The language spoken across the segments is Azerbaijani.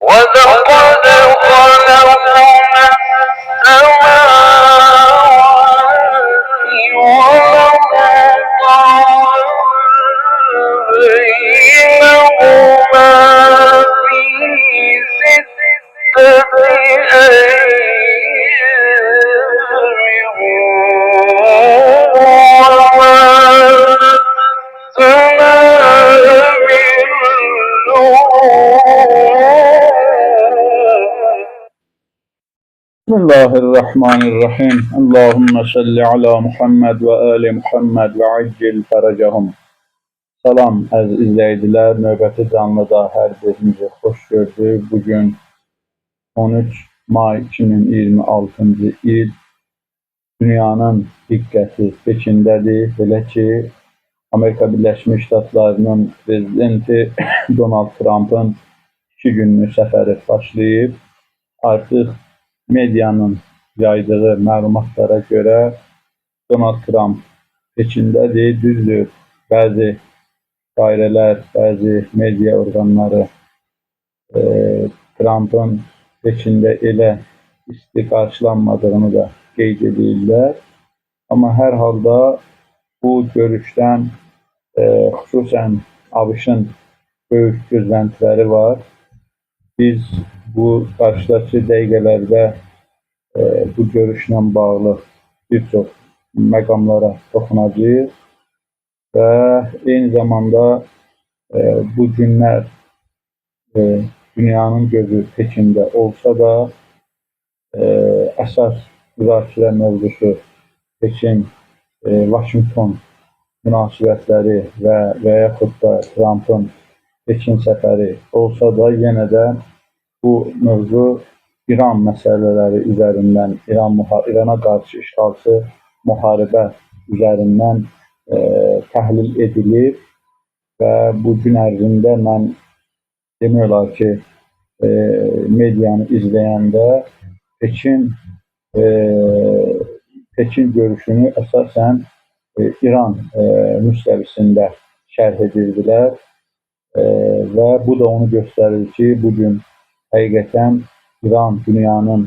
ولقد خلقنا السماوات والأرض بينهما في 6 أيام وما مسنا من لغوب. Bismillahirrahmanirrahim. Allahümme salli ala Muhammed və ali Muhammed və accil fərəcəhum. Salam əziz izləyicilər, növbəti canlıda hər birinizi xoş gördük. Bugün 13 may 2026-cı il, dünyanın diqqəti Pekindədir. Belə ki, Amerika Birləşmiş Ştatlarının prezidenti Donald Trumpın 2 günlük səfəri başlayıb. Artıq medianın yaydığı məlumatlara görə Donald Trump Pekindədir. Düzdür, bəzi dairələr, bəzi media orqanları Trumpın Pekində elə isti qarşılanmadığını da qeyd edirlər. Amma hər halda bu görüşdən xüsusən ABŞ-ın böyük gözləntiləri var. Biz bu qarşıdakı dəqiqələrdə bu görüşlə bağlı bir çox məqamlara toxunacağıq və eyni zamanda bu günlər dünyanın gözü Pekində olsa da, əsas müzakirə mövzusu Pekin, Vaşinqton münasibətləri və yaxud da Trumpın Pekin səfəri olsa da, yenə də bu mövzu İran məsələləri üzərindən, İrana qarşı işğalçı müharibə üzərindən təhlil edilir və bu gün ərzində mən demək olar ki, medianı izləyəndə Pekin görüşünü əsasən İran müstəvisində şərh edirdilər və bu da onu göstərir ki, bugün həqiqətən İran dünyanın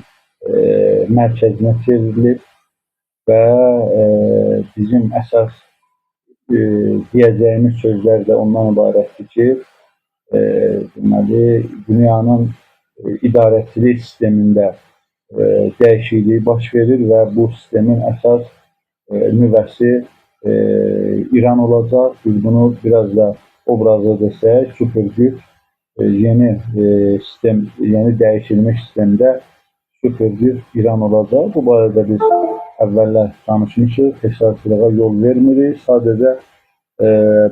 mərkəzinə çevrilib və bizim əsas deyəcəyimiz sözlər də ondan ibarətdir ki, deməli, dünyanın idarəçilik sistemində dəyişiklik baş verir və bu sistemin əsas nüvəsi İran olacaq. Biz bunu biraz da obrazlı desək, super güc, yeni sistem, yeni dəyişilmiş sistemdə super güc İran olacaq. Bu barədə biz əvvəllər danışmışıq, təkrarçılığa yol vermirik. Sadəcə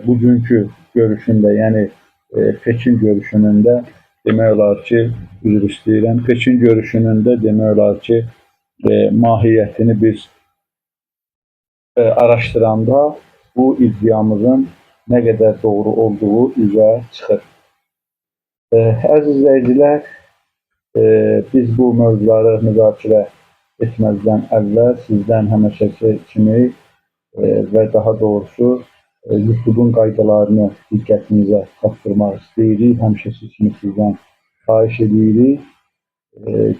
bugünkü görüşündə, yəni Pekin görüşünün də demək olar ki, üzr istəyirəm, Pekin görüşünün də demək olar ki, mahiyyətini biz araşdıranda bu iddiamızın nə qədər doğru olduğu üzə çıxır. Əziz izləyicilər, biz bu mövzuları müzakirə etməzdən əvvəl sizdən həmişəki kimi və daha doğrusu YouTube-un qaydalarını diqqətinizə çatdırmaq istəyirik. Həmişəki kimi sizdən xahiş edirik.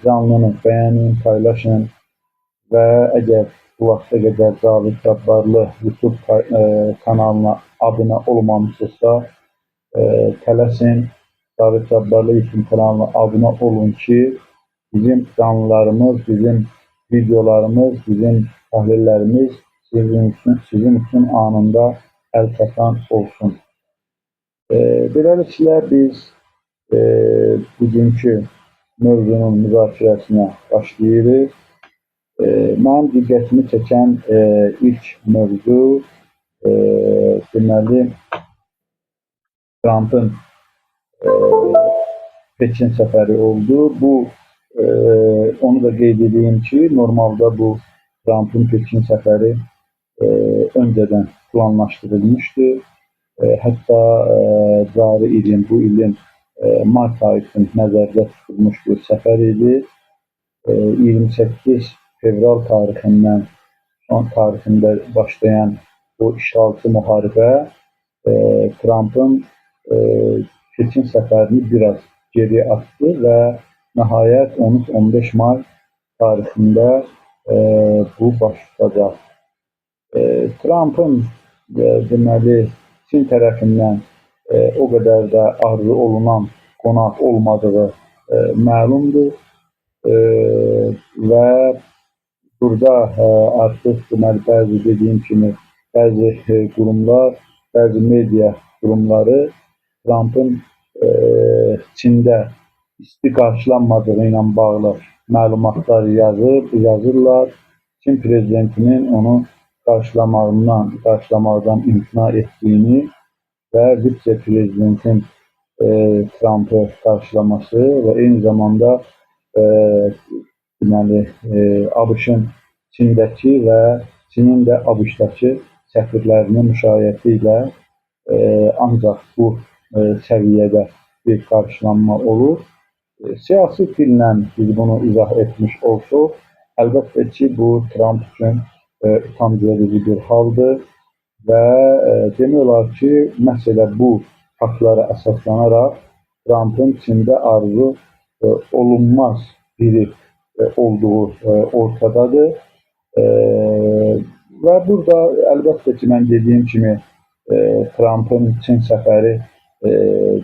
Canlını bəyənin, paylaşın və əgər bu vaxta qədər Cavid Cabbarlı YouTube kanalına abunə olmamışsınızsa, tələsin, Cavid Cabbarlı YouTube kanalına abunə olun ki, bizim canlılarımız, bizim videolarımız, bizim təhlillərimiz sizin üçün anında əl çatan olsun. Beləliklə biz bugünkü mövzunun müzakirəsinə başlayırıq. Mənim diqqətimi çəkən ilk mövzu deməli, Trumpın Pekin səfəri oldu. Bu onu da qeyd edeyim ki, normalda bu Trumpın Pekin səfəri öncədən planlaşdırılmışdı. Hətta cari ilin, bu ilin mart ayı üçün nəzərdə tutulmuş bir səfər idi. 28 fevral tarixindən son tarixində başlayan bu işğalçı müharibə Trumpın Pekin səfərini biraz geri atdı və nəhayət 13-15 may tarixində bu baş tutacaq. Trumpın deməli Çin tərəfindən o qədər də arzu olunan qonaq olmadığı məlumdur və burada artıq deməli bəzi dediyim kimi bəzi qurumlar, bəzi media qurumları Trumpın Çində isti qarşılanmadığı ilə bağlı məlumatlar yazırlar. Çin prezidentinin onu qarşılamaqdan imtina etdiyini və vitse-prezidentin Trumpı qarşılaması və eyni zamanda deməli ABŞ-ın Çindəki və Çinin də ABŞ-dakı səfirlərinin müşayiəti ilə ancaq bu səviyyədə bir qarşılanma olur. Siyasi dillə biz bunu izah etmiş olsuq, əlbəttə ki, bu Trump üçün utancverici bir haldır və demək olar ki, məhz elə bu faktlara əsaslanaraq Trumpın Çində arzu olunmaz biri olduğu ortadadır. Və burada əlbəttə ki, mən dediyim kimi Trumpın Çin səfəri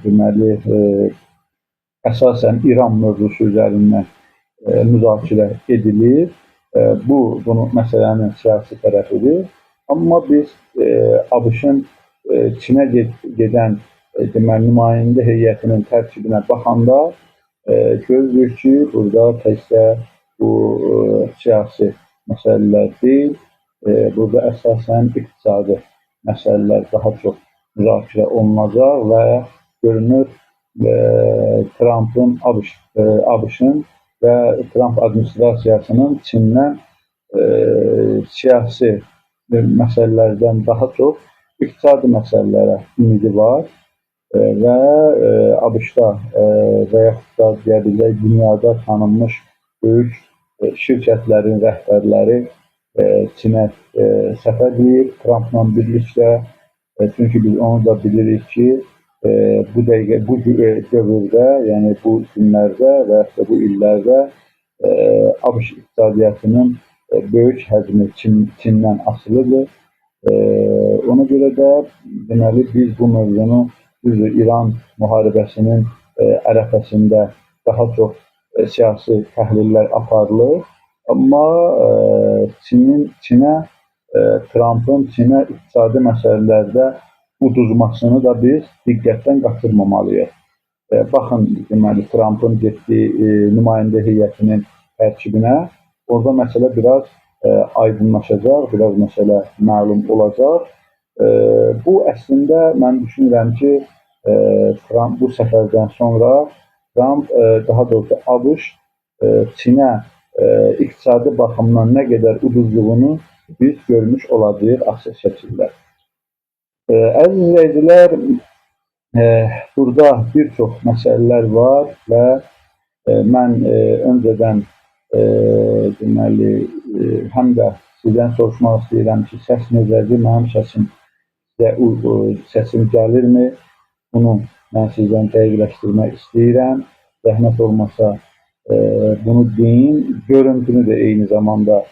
deməli əsasən İran mövzusu üzərindən müzakirə edilir. Bu, bunun məsələnin siyasi tərəfidir. Amma biz ABŞ-ın Çinə gedən deməli nümayəndə heyətinin tərkibinə baxanda görürük ki, burada təkcə bu siyasi məsələlər deyil, burada əsasən iqtisadi məsələlər daha çox müzakirə olunacaq və görünür Trumpın, ABŞ-ın və Trump administrasiyasının Çindən siyasi məsələlərdən daha çox iqtisadi məsələlərə ümidi var və ABŞ-da və yaxud da deyə bilərik dünyada tanınmış böyük şirkətlərin rəhbərləri Çinə səfər eləyib Trumpla birlikdə. Çünki biz onu da bilirik ki, bu dəqiqə, bu dövrdə, yəni bu günlərdə və yaxud da bu illərdə ABŞ iqtisadiyyatının böyük həcmi Çindən asılıdır. Ona görə də deməli biz bu mövzunu düzdür, İran müharibəsinin ərəfəsində daha çox siyasi təhlillər aparılır. Amma Çinə Trumpın Çinə iqtisadi məsələlərdə uduzmasını da biz diqqətdən qaçırmamalıyıq. Baxın, deməli, Trumpın getdiyi nümayəndə heyətinin tərkibinə, orada məsələ biraz aydınlaşacaq, biraz məsələ məlum olacaq. Bu əslində mən düşünürəm ki, Trump bu səfərdən sonra Trump, daha doğrusu ABŞ Çinə iqtisadi baxımdan nə qədər uduzduğunu biz görmüş olacağıq açıq şəkildə. Əziz izləyicilər, burada bir çox məsələlər var və mən öncədən deməli həm də sizdən soruşmaq istəyirəm ki, səs necədir, mənim səsim sizə səsim gəlirmi? Bunu mən sizdən dəqiqləşdirmək istəyirəm. Zəhmət olmasa bunu deyin. Görüntünü də eyni zamanda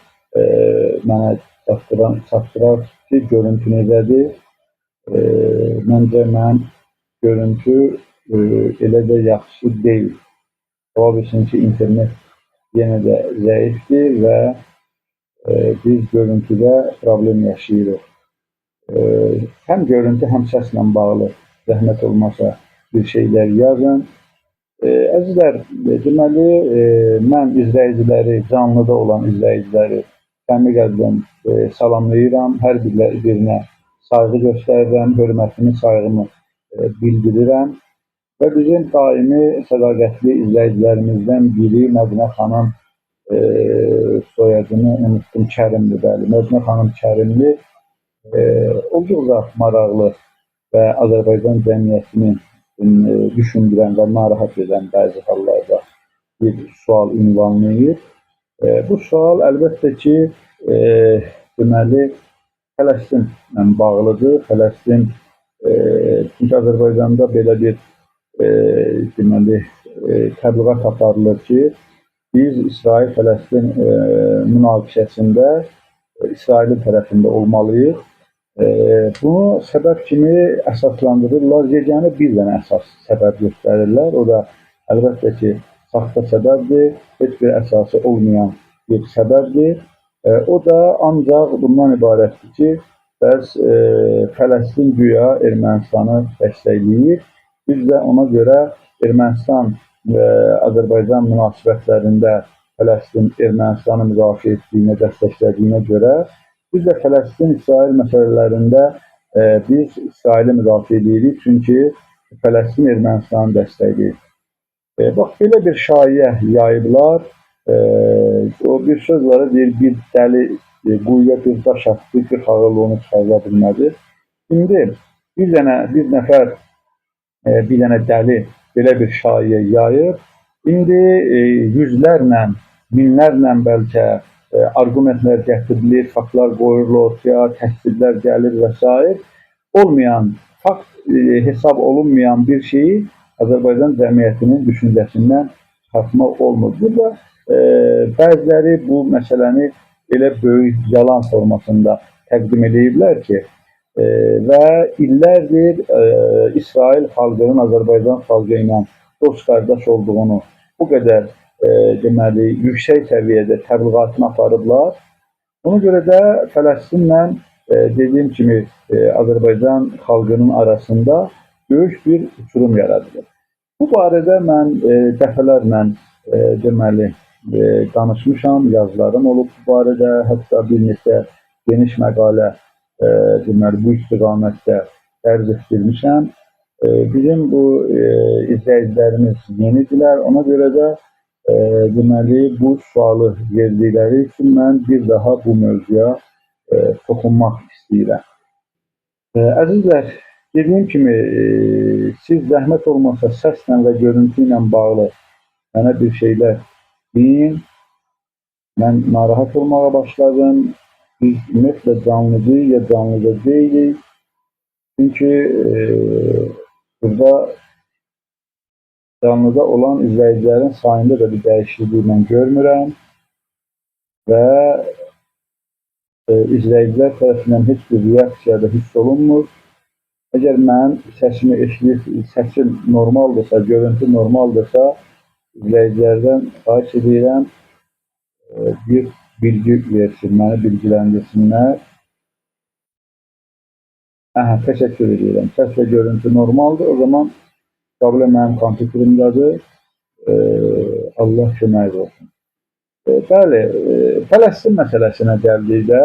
mənə çatdırar ki, görüntü necədir? Məncə mənim görüntü elə də yaxşı deyil. Ola bilsin ki, internet yenə də zəifdir və biz görüntüdə problem yaşayırıq. Həm görüntü, həm səslə bağlı zəhmət olmasa bir şeylər yazın. Əzizlər, deməli, mən izləyiciləri, canlıda olan izləyiciləri səmimi qəlbdən salamlayıram. Hər birinə sayğı göstərirəm, hörmətimi, sayğımı bildirirəm. Və bizim daimi sədaqətli izləyicilərimizdən biri Mədinə xanım, soyadını unutdum, Kərimli, bəli, Mədinə xanım Kərimli olduqca maraqlı və Azərbaycan cəmiyyətini düşündürən və narahat edən bəzi hallarda bir sual ünvanlayır. Bu sual əlbəttə ki, deməli, Fələstinlə bağlıdır. Fələstin, çünki Azərbaycanda belə bir deməli, təbliğat aparılır ki, biz İsrail-Fələstin münaqişəsində İsrailin tərəfində olmalıyıq. Bunu səbəb kimi əsaslandırırlar. Yeganə bir dənə əsas səbəb göstərirlər. O da əlbəttə ki, saxta səbəbdir, heç bir əsası olmayan bir səbəbdir. O da ancaq bundan ibarətdir ki, bəs Fələstin güya Ermənistanı dəstəkləyir. Biz də ona görə Ermənistan və Azərbaycan münasibətlərində Fələstin Ermənistanı müdafiə etdiyinə, dəstəklədiyinə görə biz də Fələstin-İsrail məsələlərində biz İsraili müdafiə edirik, çünki Fələstin Ermənistanı dəstəkləyir. Bax, belə bir şayiə yayıblar. O bir söz var, deyir, bir dəli quyuya bir daş atdı, 40 ağıl onu çıxarda bilmədi. İndi bir nəfər, bir dənə dəli belə bir şayiə yayıb. İndi yüzlərlə, minlərlə bəlkə arqumentlər gətirilir, faktlar qoyulur ortaya, təkziblər gəlir və s. Olmayan, fakt hesab olunmayan bir şeyi Azərbaycan cəmiyyətinin düşüncəsindən çıxartmaq olmur. Burada bəziləri bu məsələni elə böyük yalan formasında təqdim ediblər ki, və illərdir İsrail xalqının Azərbaycan xalqı ilə dost qardaş olduğunu bu qədər deməli, yüksək səviyyədə təbliğatını aparıblar. Ona görə də Fələstinlə dediyim kimi Azərbaycan xalqının arasında böyük bir uçurum yaradılır. Bu barədə mən dəfələrlə deməli, danışmışam, yazılarım olub bu barədə, hətta bir neçə geniş məqalə deməli, bu istiqamətdə dərc etdirmişəm. Bizim bu izləyicilərimiz yenidirlər, ona görə də deməli, bu sualı verdikləri üçün mən bir daha bu mövzuya toxunmaq istəyirəm. Əzizlər, dediyim kimi, siz zəhmət olmasa səslə və görüntü ilə bağlı mənə bir şeylər deyin. Mən narahat olmağa başladım. Biz ümumiyyətlə canlıdayıq ya canlıda deyilik. Çünki burada canlıda olan izləyicilərin sayında da bir dəyişiklik mən görmürəm və izləyicilər tərəfindən heç bir reaksiya da hiss olunmur. Əgər mənim səsimi eşidir, səsim normaldırsa, görüntü normaldırsa, izləyicilərdən xahiş edirəm, bir bilgi versin, məni bilgiləndirsinlər. Aha, təşəkkür edirəm. Səs və görüntü normaldır. O zaman problem mənim kompüterimdədir. Allah kömək olsun. Bəli, Fələstin məsələsinə gəldikdə,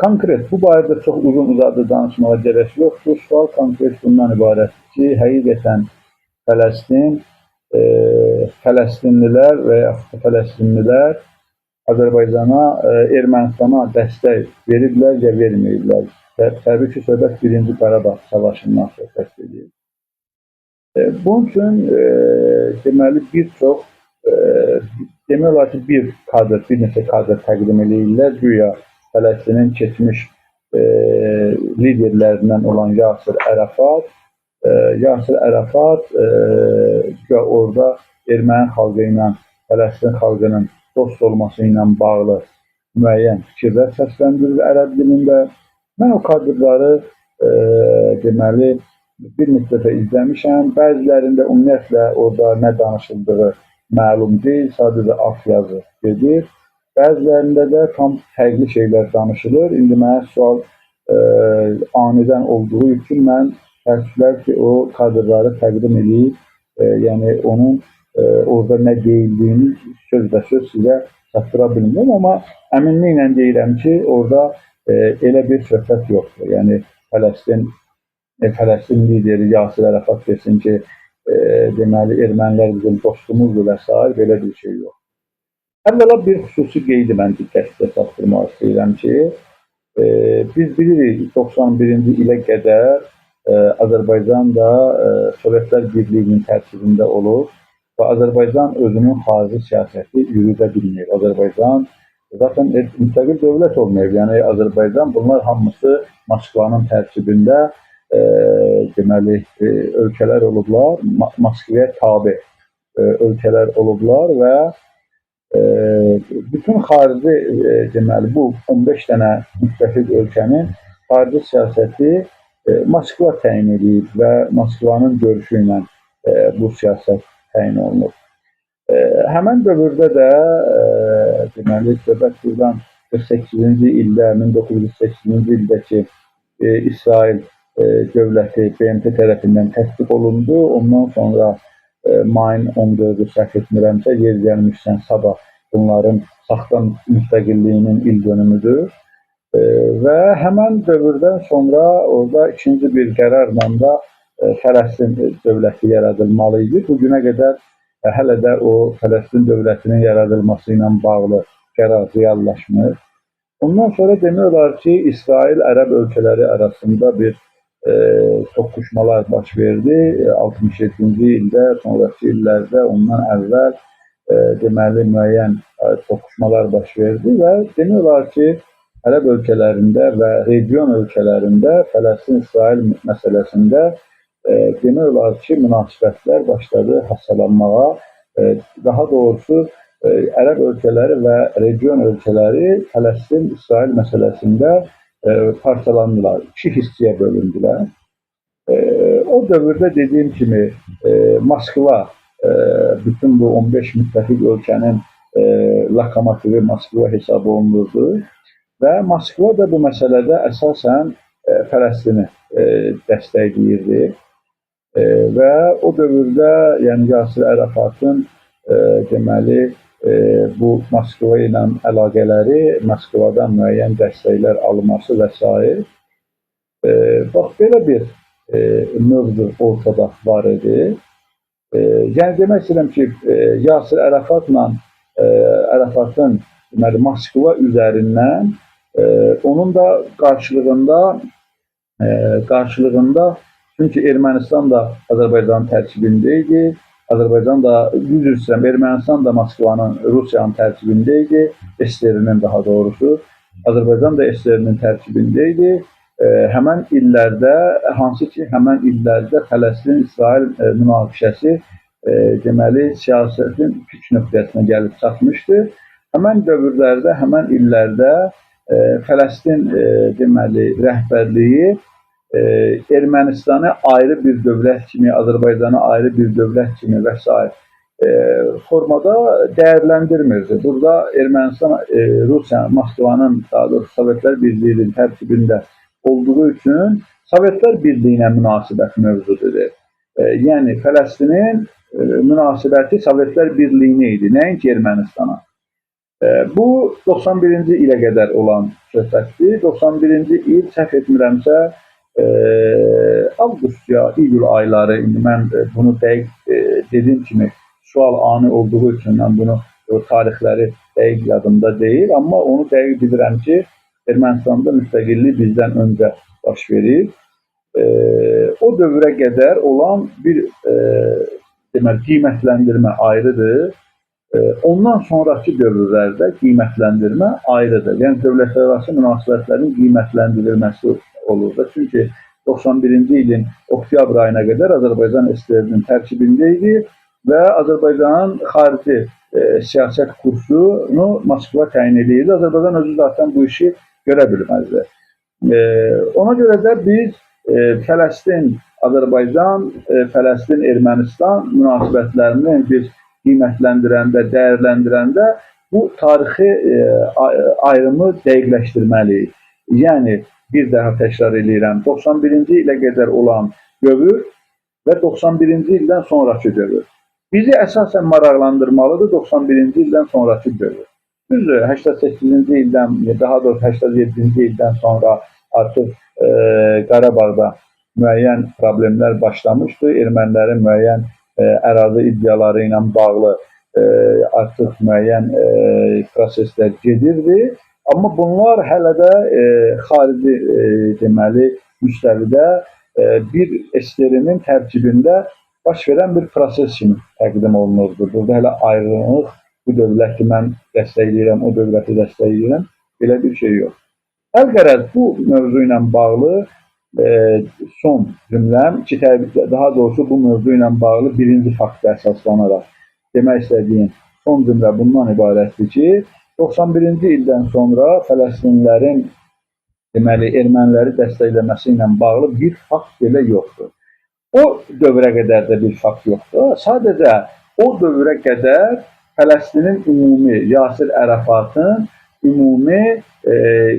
konkret bu barədə çox uzun uzadı danışmağa gərək yoxdur. Sual konkret bundan ibarətdir ki, həqiqətən Fələstin, Fələstinlilər və yaxud da Fələstinlilər Azərbaycana, Ermənistana dəstək veriblər ya verməyiblər. Təbii ki, söhbət Birinci Qarabağ savaşından söhbət edir. Bunun üçün deməli, bir çox, demək olar ki, bir kadr, bir neçə kadr təqdim eləyirlər. Güya Fələstinin keçmiş liderlərindən olan Yasir Ərəfat, Yasir Ərəfat güya orada erməni xalqı ilə Fələstin xalqının dost olması ilə bağlı müəyyən fikirlər səsləndirir ərəb dilində. Mən o kadrları deməli, bir müddətə izləmişəm. Bəzilərində ümumiyyətlə orada nə danışıldığı məlum deyil, sadəcə alt yazı gedir. Bəzilərində də tam fərqli şeylər danışılır. İndi mənə sual anidən olduğu üçün mən təəssüflər ki, o kadrları təqdim edib, yəni onun orada nə deyildiyini sözbəsöz sizə çatdıra bilmirəm, amma əminliklə deyirəm ki, orada elə bir söhbət yoxdur. Yəni Fələstin lideri Yasir Ərəfat desin ki, deməli, ermənilər bizim dostumuzdur və s. belə bir şey yox. Əvvəla bir xüsusi qeydi mən diqqətlə çatdırmaq istəyirəm ki, biz bilirik 91-ci ilə qədər Azərbaycan da Sovetlər Birliyinin tərkibində olub və Azərbaycan özünün xarici siyasəti yürüdə bilmir. Azərbaycan zaten müstəqil dövlət olmayıb. Yəni Azərbaycan bunlar hamısı Moskvanın tərkibində deməli ölkələr olublar, Moskvaya tabe ölkələr olublar və bütün xarici deməli bu 15 dənə müttəfiq ölkənin xarici siyasəti Moskva təyin edib və Moskvanın görüşü ilə bu siyasət təyin olunub. Həmən dövrdə də deməli söhbət buradan 48-ci ildə, 1948-ci ildəki İsrail dövləti BMT tərəfindən təsdiq olundu. Ondan sonra mayın 14-ü səhv etmirəmsə, yer gəlmişsən sabah bunların saxta müstəqilliyinin il dönümüdür. Və həmən dövrdən sonra orada ikinci bir qərarla da Fələstin dövləti yaradılmalı idi. Bu günə qədər hələ də o Fələstin dövlətinin yaradılması ilə bağlı qərar reallaşmır. Ondan sonra demək olar ki, İsrail Ərəb ölkələri arasında bir toqquşmalar baş verdi. 67-ci ildə, sonrakı illərdə, ondan əvvəl deməli müəyyən toqquşmalar baş verdi və demək olar ki, Ərəb ölkələrində və region ölkələrində Fələstin-İsrail məsələsində demək olar ki, münasibətlər başladı hasalanmağa. Daha doğrusu Ərəb ölkələri və region ölkələri Fələstin-İsrail məsələsində parçalandılar, iki hissəyə bölündülər. O dövrdə dediyim kimi Moskva bütün bu 15 müttəfiq ölkənin lokomotivi Moskva hesab olunurdu və Moskva da bu məsələdə əsasən Fələstini dəstəkləyirdi. Və o dövrdə, yəni Yasir Ərafatın deməli bu Moskva ilə əlaqələri, Moskvadan müəyyən dəstəklər alması və sair. Bax belə bir mövzu ortada var idi. Yəni demək istəyirəm ki, Yasir Ərafatla Ərafatın deməli Moskva üzərindən onun da qarşılığında çünki Ermənistan da Azərbaycanın tərkibində idi. Azərbaycan da, üzr istəyirəm, Ermənistan da Moskvanın, Rusiyanın tərkibində idi, SSR-nin daha doğrusu. Azərbaycan da SSR-nin tərkibində idi. Həmən illərdə, hansı ki, həmən illərdə Fələstin-İsrail münaqişəsi deməli siyasətin pik nöqtəsinə gəlib çatmışdı. Həmən dövrlərdə, həmən illərdə Fələstin deməli rəhbərliyi Ermənistanı ayrı bir dövlət kimi, Azərbaycanı ayrı bir dövlət kimi və sair formada dəyərləndirmirdi. Burada Ermənistan, Rusiya, Moskvanın, daha doğrusu Sovetlər Birliyinin tərkibində olduğu üçün Sovetlər Birliyinə münasibət mövcud idi. Yəni Fələstinin münasibəti Sovetlər Birliyinə idi, nəinki Ermənistana. Bu 91-ci ilə qədər olan söhbətdir. 91-ci il səhv etmirəmsə avqust ya iyul ayları, indi mən bunu dəqiq dediyim kimi sual ani olduğu üçün mən bunu o tarixləri dəqiq yadımda deyil, amma onu dəqiq bilirəm ki, Ermənistanda müstəqillik bizdən öncə baş verir. O dövrə qədər olan bir deməli qiymətləndirmə ayrıdır. Ondan sonrakı dövrlərdə qiymətləndirmə ayrıdır. Yəni dövlətlərarası münasibətlərin qiymətləndirilməsi olur da. Çünki 91-ci ilin oktyabr ayına qədər Azərbaycan SSR-nin tərkibində idi və Azərbaycanın xarici siyasət kursunu Moskva təyin edirdi. Azərbaycan özü zaten bu işi görə bilməzdi. Ona görə də biz Fələstin, Azərbaycan, Fələstin, Ermənistan münasibətlərini biz qiymətləndirəndə, dəyərləndirəndə bu tarixi ayrımı dəqiqləşdirməliyik. Yəni, bir daha təkrar eləyirəm, 91-ci ilə qədər olan dövr və 91-ci ildən sonrakı dövr. Bizi əsasən maraqlandırmalıdır 91-ci ildən sonrakı dövr. Düzdür, 88-ci ildən, daha doğrusu 87-ci ildən sonra artıq Qarabağda müəyyən problemlər başlamışdı. Ermənilərin müəyyən ərazi iddiaları ilə bağlı artıq müəyyən proseslər gedirdi. Amma bunlar hələ də xarici deməli müstəvidə bir SSR-nin tərkibində baş verən bir proses kimi təqdim olunurdu. Burada hələ ayrılıq, bu dövləti mən dəstəkləyirəm, o dövləti dəstəkləyirəm, belə bir şey yox. Əlqərəz bu mövzu ilə bağlı son cümləm, daha doğrusu bu mövzu ilə bağlı birinci fakta əsaslanaraq demək istədiyim son cümlə bundan ibarətdir ki, 91-ci ildən sonra Fələstinlərin deməli, erməniləri dəstəkləməsi ilə bağlı bir fakt belə yoxdur. O dövrə qədər də bir fakt yoxdur. Sadəcə o dövrə qədər Fələstinin ümumi, Yasir Ərafatın ümumi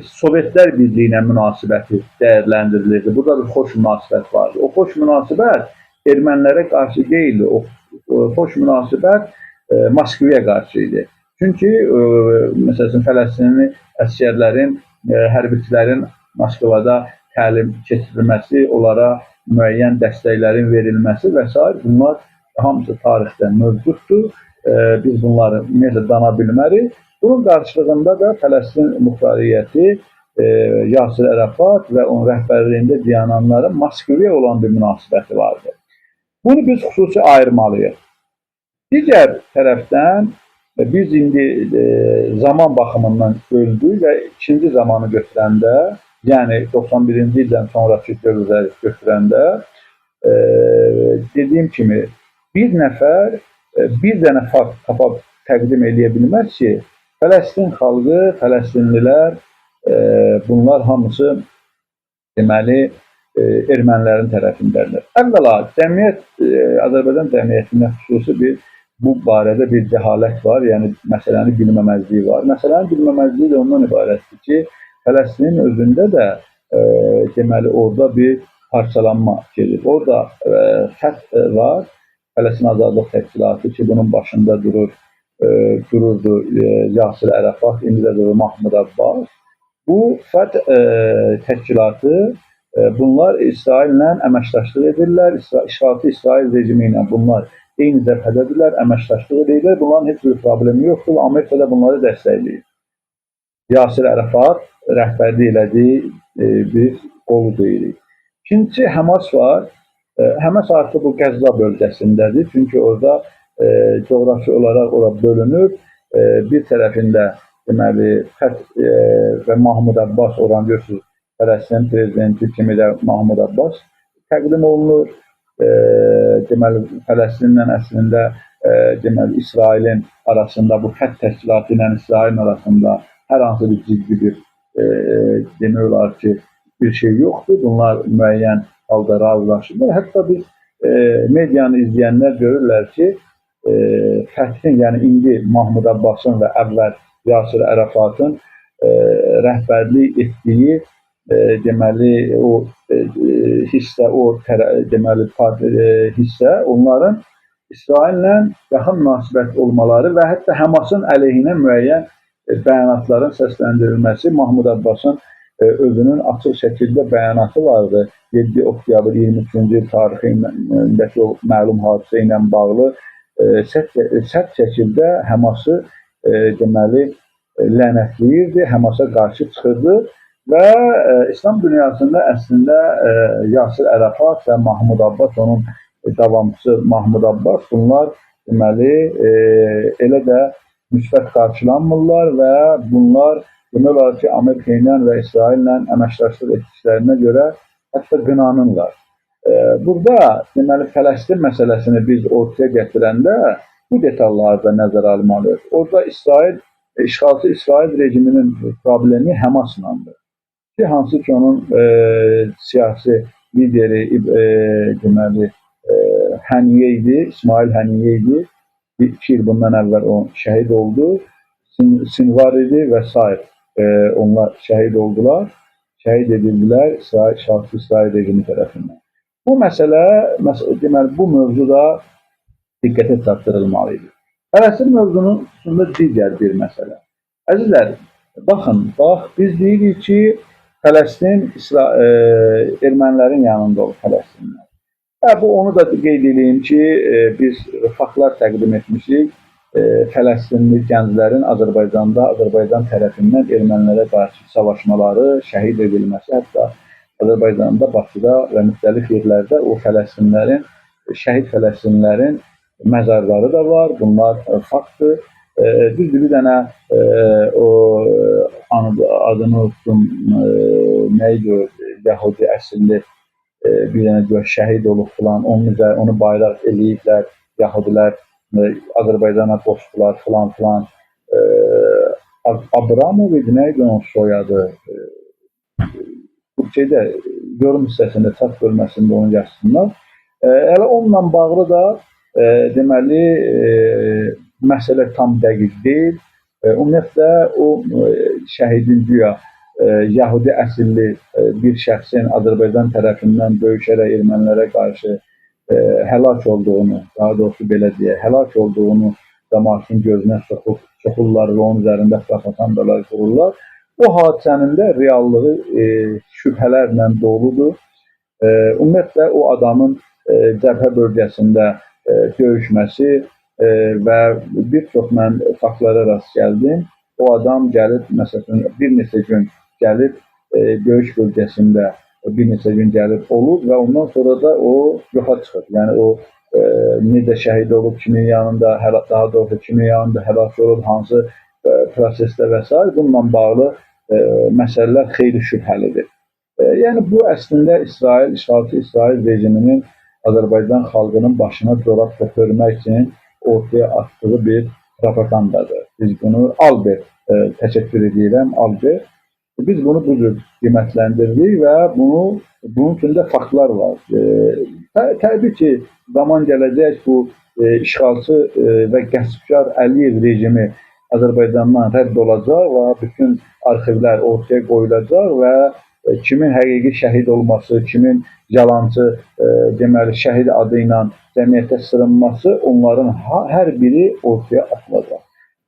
Sovetlər Birliyi ilə münasibəti dəyərləndirilirdi. Burada bir xoş münasibət vardı. O xoş münasibət ermənilərə qarşı deyildi. O xoş münasibət Moskvaya qarşı idi. Çünki məsəl üçün Fələstinli əsgərlərin, hərbiçilərin Moskvada təlim keçirilməsi, onlara müəyyən dəstəklərin verilməsi və sair, bunlar hamısı tarixdə mövcuddur. Biz bunları ümumiyyətlə dana bilmərik. Bunun qarşılığında da Fələstin muxtariyyəti Yasir Ərəfat və onun rəhbərliyində dayananların Moskvaya olan bir münasibəti vardı. Bunu biz xüsusi ayırmalıyıq. Digər tərəfdən biz indi zaman baxımından böldük və ikinci zamanı götürəndə, yəni 91-ci ildən sonraki dövrləri götürəndə, dediyim kimi bir nəfər bir dənə fakt tapab təqdim eləyə bilməz ki, Fələstin xalqı, Fələstinlilər, bunlar hamısı deməli ermənilərin tərəfindədirlər. Əvvəla cəmiyyət, Azərbaycan cəmiyyətində xüsusi bir bu barədə bir cəhalət var, yəni məsələni bilməməzliyi var. Məsələnin bilməməzliyi də ondan ibarətdir ki, Fələstinin özündə də deməli orada bir parçalanma gedir. Orada Fəth var, Fələstin Azadlıq Təşkilatı ki, bunun başında dururdu Yasir Ərəfat, indi də durur Mahmud Abbas. Bu Fəth təşkilatı, bunlar İsraillə əməkdaşlıq edirlər, işğalçı İsrail rejimi ilə bunlar eyni cəbhədədirlər, əməkdaşlıq edirlər. Bunların heç bir problemi yoxdur. Amerika da bunları dəstəkləyir. Yasir Ərəfat rəhbərlik elədiyi bir qolu deyirik. İkincisi Həmas var. Həmas artıq bu Qəzza bölgəsindədir. Çünki orada coğrafi olaraq ora bölünüb. Bir tərəfində deməli Fəth və Mahmud Abbas, oranı görürsünüz, Fələstin prezidenti kimi də Mahmud Abbas təqdim olunur. Deməli Fələstinlə əslində deməli İsrailin arasında, bu Fəth təşkilatı ilə İsrailin arasında hər hansı bir ciddi bir demək olar ki, bir şey yoxdur. Bunlar müəyyən halda razılaşırlar. Hətta biz medianı izləyənlər görürlər ki, Fəthin, yəni indi Mahmud Abbasın və əvvəl Yasir Ərafatın rəhbərlik etdiyi deməli o hissə, o deməli hissə, onların İsraillə yaxın münasibət olmaları və hətta Həmasın əleyhinə müəyyən bəyanatların səsləndirilməsi, Mahmud Abbasın özünün açıq şəkildə bəyanatı vardı. 7 oktyabr 23-cü il tarixindəki o məlum hadisə ilə bağlı sərt şəkildə Həması deməli lənətləyirdi, Həmasa qarşı çıxırdı və İslam dünyasında əslində Yasir Ərəfat və Mahmud Abbas, onun davamçısı Mahmud Abbas, bunlar deməli elə də müsbət qarşılanmırlar və bunlar demək olar ki, Amerika ilə və İsraillə əməkdaşlıq etdiklərinə görə hətta qınanırlar. Burada deməli Fələstin məsələsini biz ortaya gətirəndə bu detalları da nəzərə almalıyıq. Orada İsrail, işğalçı İsrail rejiminin problemi Həmaslandır. Ki, hansı ki onun siyasi lideri deməli Həniyə idi, İsmail Həniyə idi. 2 il bundan əvvəl o şəhid oldu. Sinvar idi və sair. Onlar şəhid oldular. Şəhid edildilər İsrail, işğalçı İsrail rejimi tərəfindən. Bu məsələ, deməli bu mövzu da diqqətə çatdırılmalı idi. Fələstin mövzunun üstündə digər bir məsələ. Əzizlər, baxın, bax, biz deyirik ki, Fələstin ermənilərin yanında olur Fələstinlər. Bu onu da qeyd edeyim ki, biz faktlar təqdim etmişik. Fələstinli gənclərin Azərbaycanda, Azərbaycan tərəfindən ermənilərə qarşı savaşmaları, şəhid edilməsi, hətta Azərbaycanda, Bakıda və müxtəlif yerlərdə o Fələstinlərin, şəhid Fələstinlərin məzarları da var. Bunlar faktdır. Düzdür, bir dənə o adını unutdum, nə idi o, Yahudi əsilli bir dənə güya şəhid olub filan, onun üzərinə onu bayraq eləyiblər, Yahudilər Azərbaycana dostdular filan filan. Abramov idi, nə idi onun soyadı? Bu şeydə yorum hissəsində, chat bölməsində onu yazsınlar. Elə onunla bağlı da deməli məsələ tam dəqiq deyil. Ümumiyyətlə o şəhidin güya Yahudi əsilli bir şəxsin Azərbaycan tərəfindən döyüşərək ermənilərə qarşı həlak olduğunu, daha doğrusu belə deyək, həlak olduğunu cəmaatın gözünə soxurlar və onun üzərində propagandalar qururlar. O hadisənin də reallığı şübhələrlə doludur. Ümumiyyətlə o adamın cəbhə bölgəsində döyüşməsi və bir çox mən faktlara rast gəldim. O adam gəlib, məsələn, bir neçə gün gəlib döyüş bölgəsində bir neçə gün gəlib olub və ondan sonra da o yoxa çıxır. Yəni o necə şəhid olub, kimin yanında, daha doğrusu kimin yanında həlak olub, hansı prosesdə və s. Bununla bağlı məsələlər xeyli şübhəlidir. Yəni bu əslində İsrail, işğalçı İsrail rejiminin Azərbaycan xalqının başına corab tökmək üçün ortaya atdığı bir propagandadır. Biz bunu Albert təşəkkür edirəm, Albert. Biz bunu bu cür qiymətləndiririk və bunun üçün də faktlar var. Təbii ki, zaman gələcək bu işğalçı və qəsbkar Əliyev rejimi Azərbaycandan rədd olacaq və bütün arxivlər ortaya qoyulacaq və kimin həqiqi şəhid olması, kimin yalançı deməli şəhid adı ilə cəmiyyətə sırınması, onların hər biri ortaya atılacaq.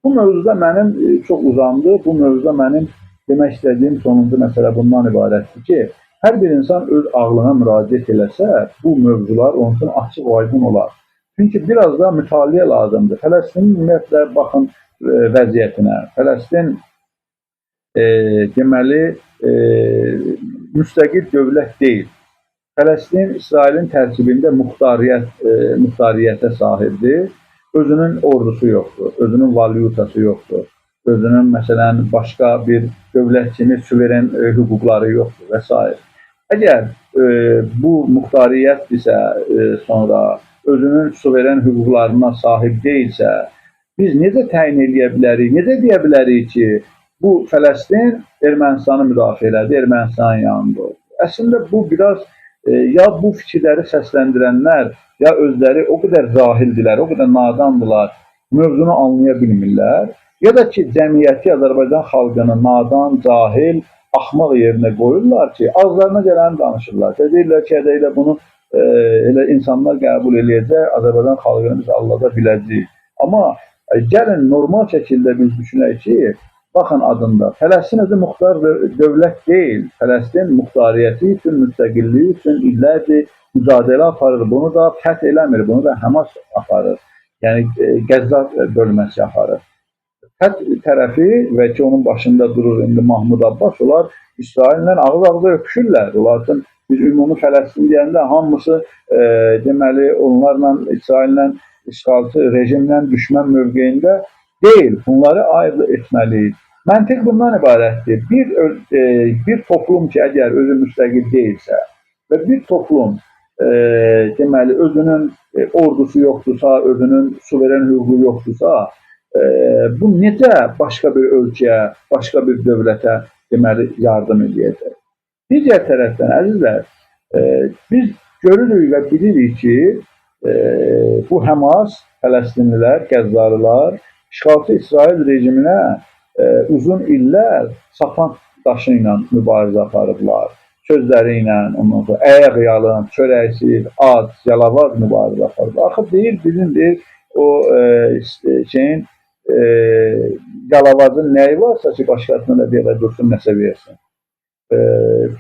Bu mövzuda mənim çox uzandı. Bu mövzuda mənim demək istədiyim sonuncu məsələ bundan ibarətdir ki, hər bir insan öz ağlına müraciət eləsə, bu mövzular onun üçün açıq aydın olar. Çünki biraz da mütaliə lazımdır. Fələstinin ümumiyyətlə baxın vəziyyətinə. Fələstin deməli müstəqil dövlət deyil. Fələstin İsrailin tərkibində muxtariyyətə sahibdir. Özünün ordusu yoxdur, özünün valyutası yoxdur, özünün məsələn başqa bir dövlət kimi suveren hüquqları yoxdur və s. Əgər bu muxtariyyətdirsə, sonra özünün suveren hüquqlarına sahib deyilsə, biz necə təyin eləyə bilərik, necə deyə bilərik ki, bu Fələstin Ermənistanı müdafiə elədi, Ermənistanın yanında oldu. Əslində bu biraz ya bu fikirləri səsləndirənlər, ya özləri o qədər cahildilər, o qədər nadandırlar, mövzunu anlaya bilmirlər, ya da ki, cəmiyyəti Azərbaycan xalqını nadan, cahil, axmaq yerinə qoyurlar ki, ağızlarına gələni danışırlar. Deyirlər ki, elə bunu elə insanlar qəbul eləyəcək, Azərbaycan xalqını biz allada biləcəyik. Amma gəlin normal şəkildə biz düşünək ki, baxın adında, Fələstin özü muxtar dövlət deyil. Fələstin muxtariyyəti üçün, müstəqilliyi üçün illərdir mücadilə aparır. Bunu da Fəth eləmir, bunu da Həmas aparır. Yəni Qəzza bölməsi aparır. Fəth tərəfi və ki, onun başında durur indi Mahmud Abbas, onlar İsraillə ağız-ağıza öpüşürlər. Onlar üçün biz ümumi Fələstin deyəndə hamısı deməli onlarla, İsraillə, işğalçı rejimlə düşmən mövqeyində deyil. Bunları ayırt etməliyik. Məntiq bundan ibarətdir. Bir toplum ki, əgər özü müstəqil deyilsə və bir toplum deməli özünün ordusu yoxdursa, özünün suveren hüququ yoxdursa, bu necə başqa bir ölkəyə, başqa bir dövlətə deməli yardım edəcək? Digər tərəfdən əzizlər, biz görürük və bilirik ki, bu Həmas, Fələstinlilər, Qəzzalılar işğalçı İsrail rejiminə uzun illər sapan daşı ilə mübarizə aparıblar. Sözləri ilə, ondan sonra ayaq yalın, çörəksiz, ac, yalavaz mübarizə aparıblar. Axı deyir, bizim deyir, o şeyin yalavazın nəyi varsa ki, başqasına da belə dursun, nəsə versin.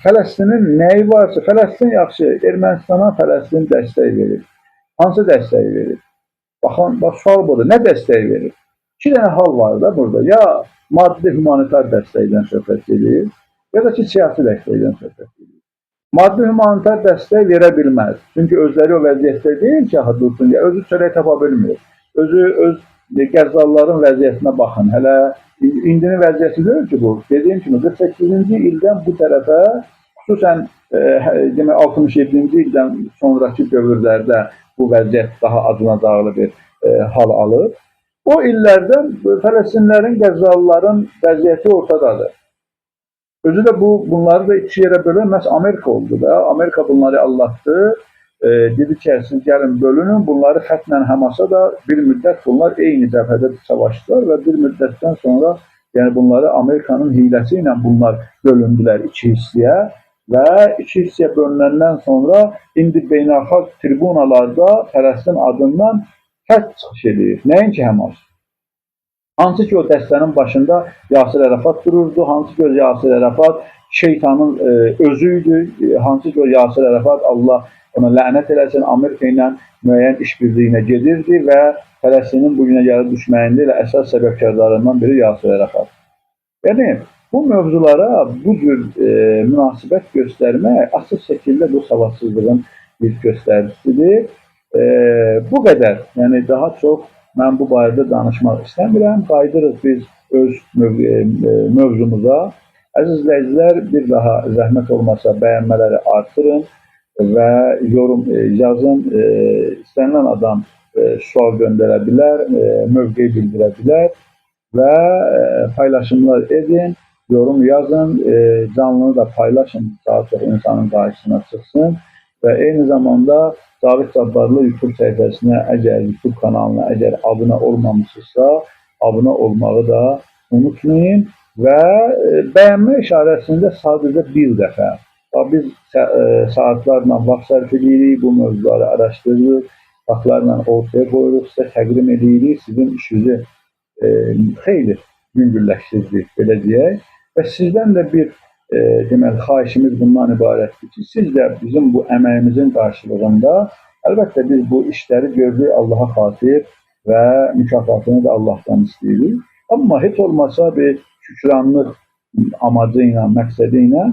Fələstinin nəyi varsa, Fələstin yaxşı, Ermənistana Fələstin dəstək verir. Hansı dəstək verir? Baxın, bax, sual budur. Nə dəstək verir? İki dənə hal var da burada. Ya maddi humanitar dəstəkdən söhbət gedir, ya da ki, siyasi dəstəkdən söhbət gedir. Maddi humanitar dəstək verə bilməz. Çünki özləri o vəziyyətdə deyil ki, axı dursun, ya, özü çörək tapa bilmir. Özü öz Qəzzalıların vəziyyətinə baxın. Hələ indinin vəziyyəti deyil ki bu. Dediyim kimi 48-ci ildən bu tərəfə Xüsusən demək 67-ci ildən sonrakı dövrlərdə bu vəziyyət daha acınacaqlı bir hal alır. O illərdə Fələstinlərin, Qəzzalıların vəziyyəti ortadadır. Özü də bunları da iki yerə bölən məhz Amerika oldu da. Amerika bunları aldatdı. Dedi ki, siz gəlin bölünün. Bunları xətlə Həmasa da bir müddət bunlar eyni cəbhədə savaşdılar və bir müddətdən sonra yəni bunları Amerikanın hiləsi ilə bunlar bölündülər iki hissəyə və iki hissəyə bölünəndən sonra indi beynəlxalq tribunalarda Fələstin adından tək çıxış edir. Nəinki Həmas. Hansı ki o dəstənin başında Yasir Ərəfat dururdu, hansı ki o Yasir Ərəfat şeytanın özü idi, hansı ki o Yasir Ərəfat Allah ona lənət eləsin, Amerika ilə müəyyən işbirliyinə gedirdi və Fələstinin bu günə gəlib düşməyində elə əsas səbəbkarlarından biri Yasir Ərəfat. Yəni bu mövzulara bu cür münasibət göstərmək açıq şəkildə bu savadsızlığın bir göstəricisidir. Bu qədər. Yəni daha çox mən bu barədə danışmaq istəmirəm. Qayıdırıq biz öz mövzumuza. Əziz izləyicilər, bir daha zəhmət olmasa bəyənmələri artırın və yorum yazın. İstənilən adam sual göndərə bilər, mövqe bildirə bilər və paylaşımlar edin, yorum yazın, canlını da paylaşın, daha çox insanın qarşısına çıxsın və eyni zamanda Cavid Cabbarlı YouTube səhifəsinə, əgər YouTube kanalına əgər abunə olmamışsınızsa, abunə olmağı da unutmayın və bəyənmə işarəsində sadəcə bir dəfə. Biz saatlarla vaxt sərf edirik, bu mövzuları araşdırırıq, faktlarla ortaya qoyuruq, sizə təqdim edirik, sizin işinizi xeyli yüngülləşdirdik, belə deyək. Və sizdən də bir deməli, xahişimiz bundan ibarətdir ki, siz də bizim bu əməyimizin qarşılığında, əlbəttə biz bu işləri gördük Allaha xatir və mükafatını da Allahdan istəyirik. Amma heç olmasa bir şükranlıq amacı ilə, məqsədi ilə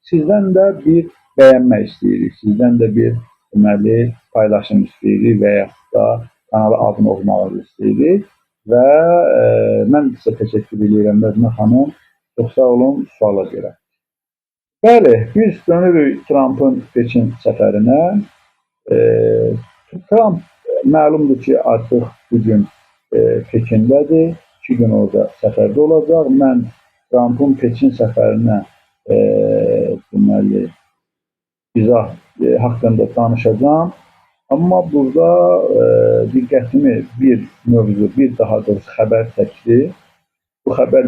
sizdən də bir bəyənmə istəyirik, sizdən də bir deməli, paylaşım istəyirik və yaxud da kanala abunə olmağı istəyirik. Və mən sizə təşəkkür edirəm Nəzmə xanım, çox sağ olun suala görə. Bəli, biz dönürük Trumpın Pekin səfərinə. Trump məlumdur ki, artıq bugün Pekindədir, 2 gün orada səfərdə olacaq. Mən Trumpın Pekin səfərinə deməli, izah haqqında danışacağam. Amma burada diqqətimi bir mövzu, bir daha doğrusu xəbər çəkdi. Bu xəbər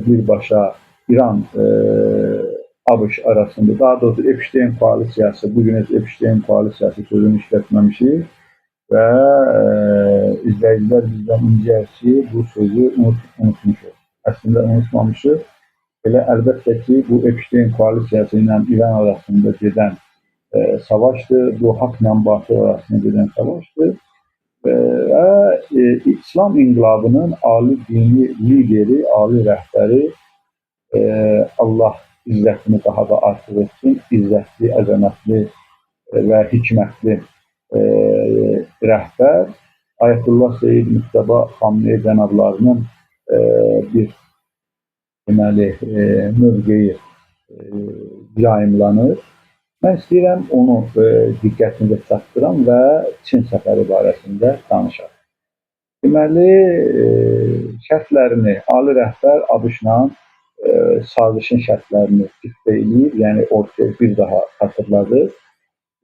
birbaşa İran ABŞ arasında, daha doğrusu Epstein koalisiyası, bugün heç Epstein koalisiyası sözünü işlətməmişik və izləyicilər bizdən incəyər ki, bu sözü unutmuşuq. Əslində unutmamışıq. Elə əlbəttə ki, bu Epstein koalisiyası ilə İran arasında gedən savaşdır, bu haqla batıl arasında gedən savaşdır. Və İslam İnqilabının ali dini lideri, ali rəhbəri Allah izzətini daha da artır etsin, izzətli, əzəmətli və hikmətli rəhbər Ayətullah Seyyid Müçtəba Xamneyi cənablarının bir deməli, mövqeyi yayımlanır. Mən istəyirəm onu diqqətinizə çatdıram və Çin səfəri barəsində danışaq. Deməli, şərtlərini ali rəhbər ABŞ-la sazişin şərtlərini diktə eləyir, yəni ortaya bir daha xatırladır.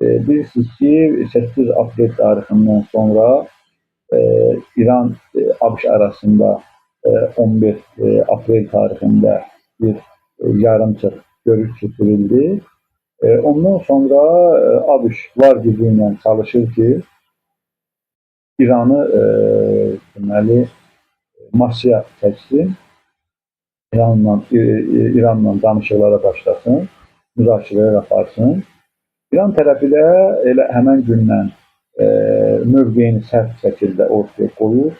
Bilirsiniz ki, 8 aprel tarixindən sonra İran ABŞ arasında 11 aprel tarixində bir yarımçıq görüş keçirildi. Ondan sonra ABŞ var gücü ilə çalışır ki, İranı deməli, masaya çəksin, İranla danışıqlara başlasın, müzakirələr aparsın. İran tərəfi də elə həmən gündən mövqeyini sərt şəkildə ortaya qoyur.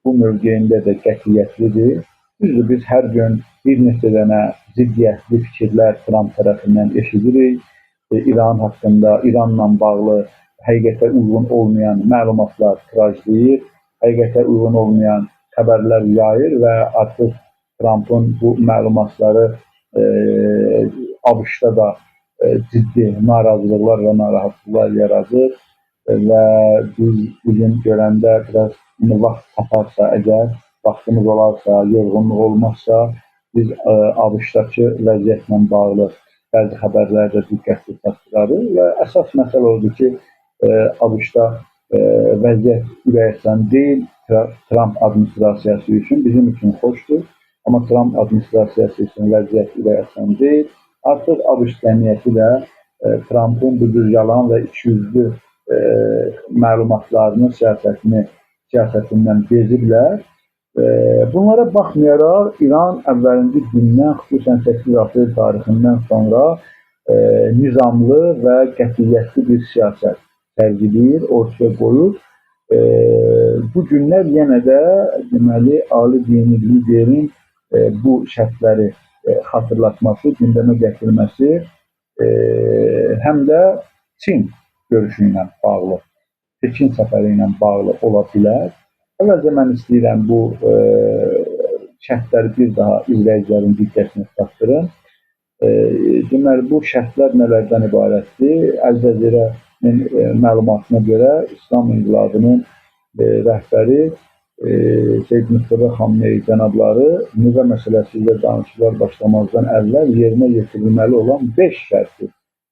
Bu mövqeyində də qətiyyətlidir. Düzdür, biz hər gün bir neçə dənə ziddiyyətli fikirlər Trump tərəfindən eşidirik. İran haqqında, İranla bağlı həqiqətə uyğun olmayan məlumatlar tirajlayır, həqiqətə uyğun olmayan xəbərlər yayır və artıq Trumpın bu məlumatları ABŞ-da da ciddi narazılıqlar və narahatlıqlar yaradır və biz bugün görəndə biraz vaxt taparsa, əgər vaxtımız olarsa, yorğunluq olmazsa, biz ABŞ-dakı vəziyyətlə bağlı bəzi xəbərləri də diqqətli çatdırarıq və əsas məsələ odur ki, ABŞ-da vəziyyət ürəkaçan deyil, Tramp administrasiyası üçün bizim üçün xoşdur, amma Tramp administrasiyası üçün vəziyyət ürəkaçan deyil. Artıq ABŞ cəmiyyəti də Trampın bu cür yalan və ikiyüzlü məlumatlarını, siyasətindən beziblər. Bunlara baxmayaraq, İran əvvəlinci gündən, xüsusən 8 aprel tarixindən sonra nizamlı və qətiyyətli bir siyasət sərgiləyir, ortaya qoyur. Bu günlər yenə də deməli, ali dini liderin bu şərtləri xatırlatması, gündəmə gətirməsi həm də Çin görüşü ilə bağlı, Pekin səfəri ilə bağlı ola bilər. Əvvəlcə mən istəyirəm bu şərtləri bir daha izləyicilərin diqqətinə çatdırım. Deməli, bu şərtlər nələrdən ibarətdir? Əl Cəzirənin məlumatına görə İslam İnqilabının rəhbəri Seyid Mustafa Xamenei cənabları nüvə məsələsi ilə danışıqlar başlamazdan əvvəl yerinə yetirilməli olan 5 şərti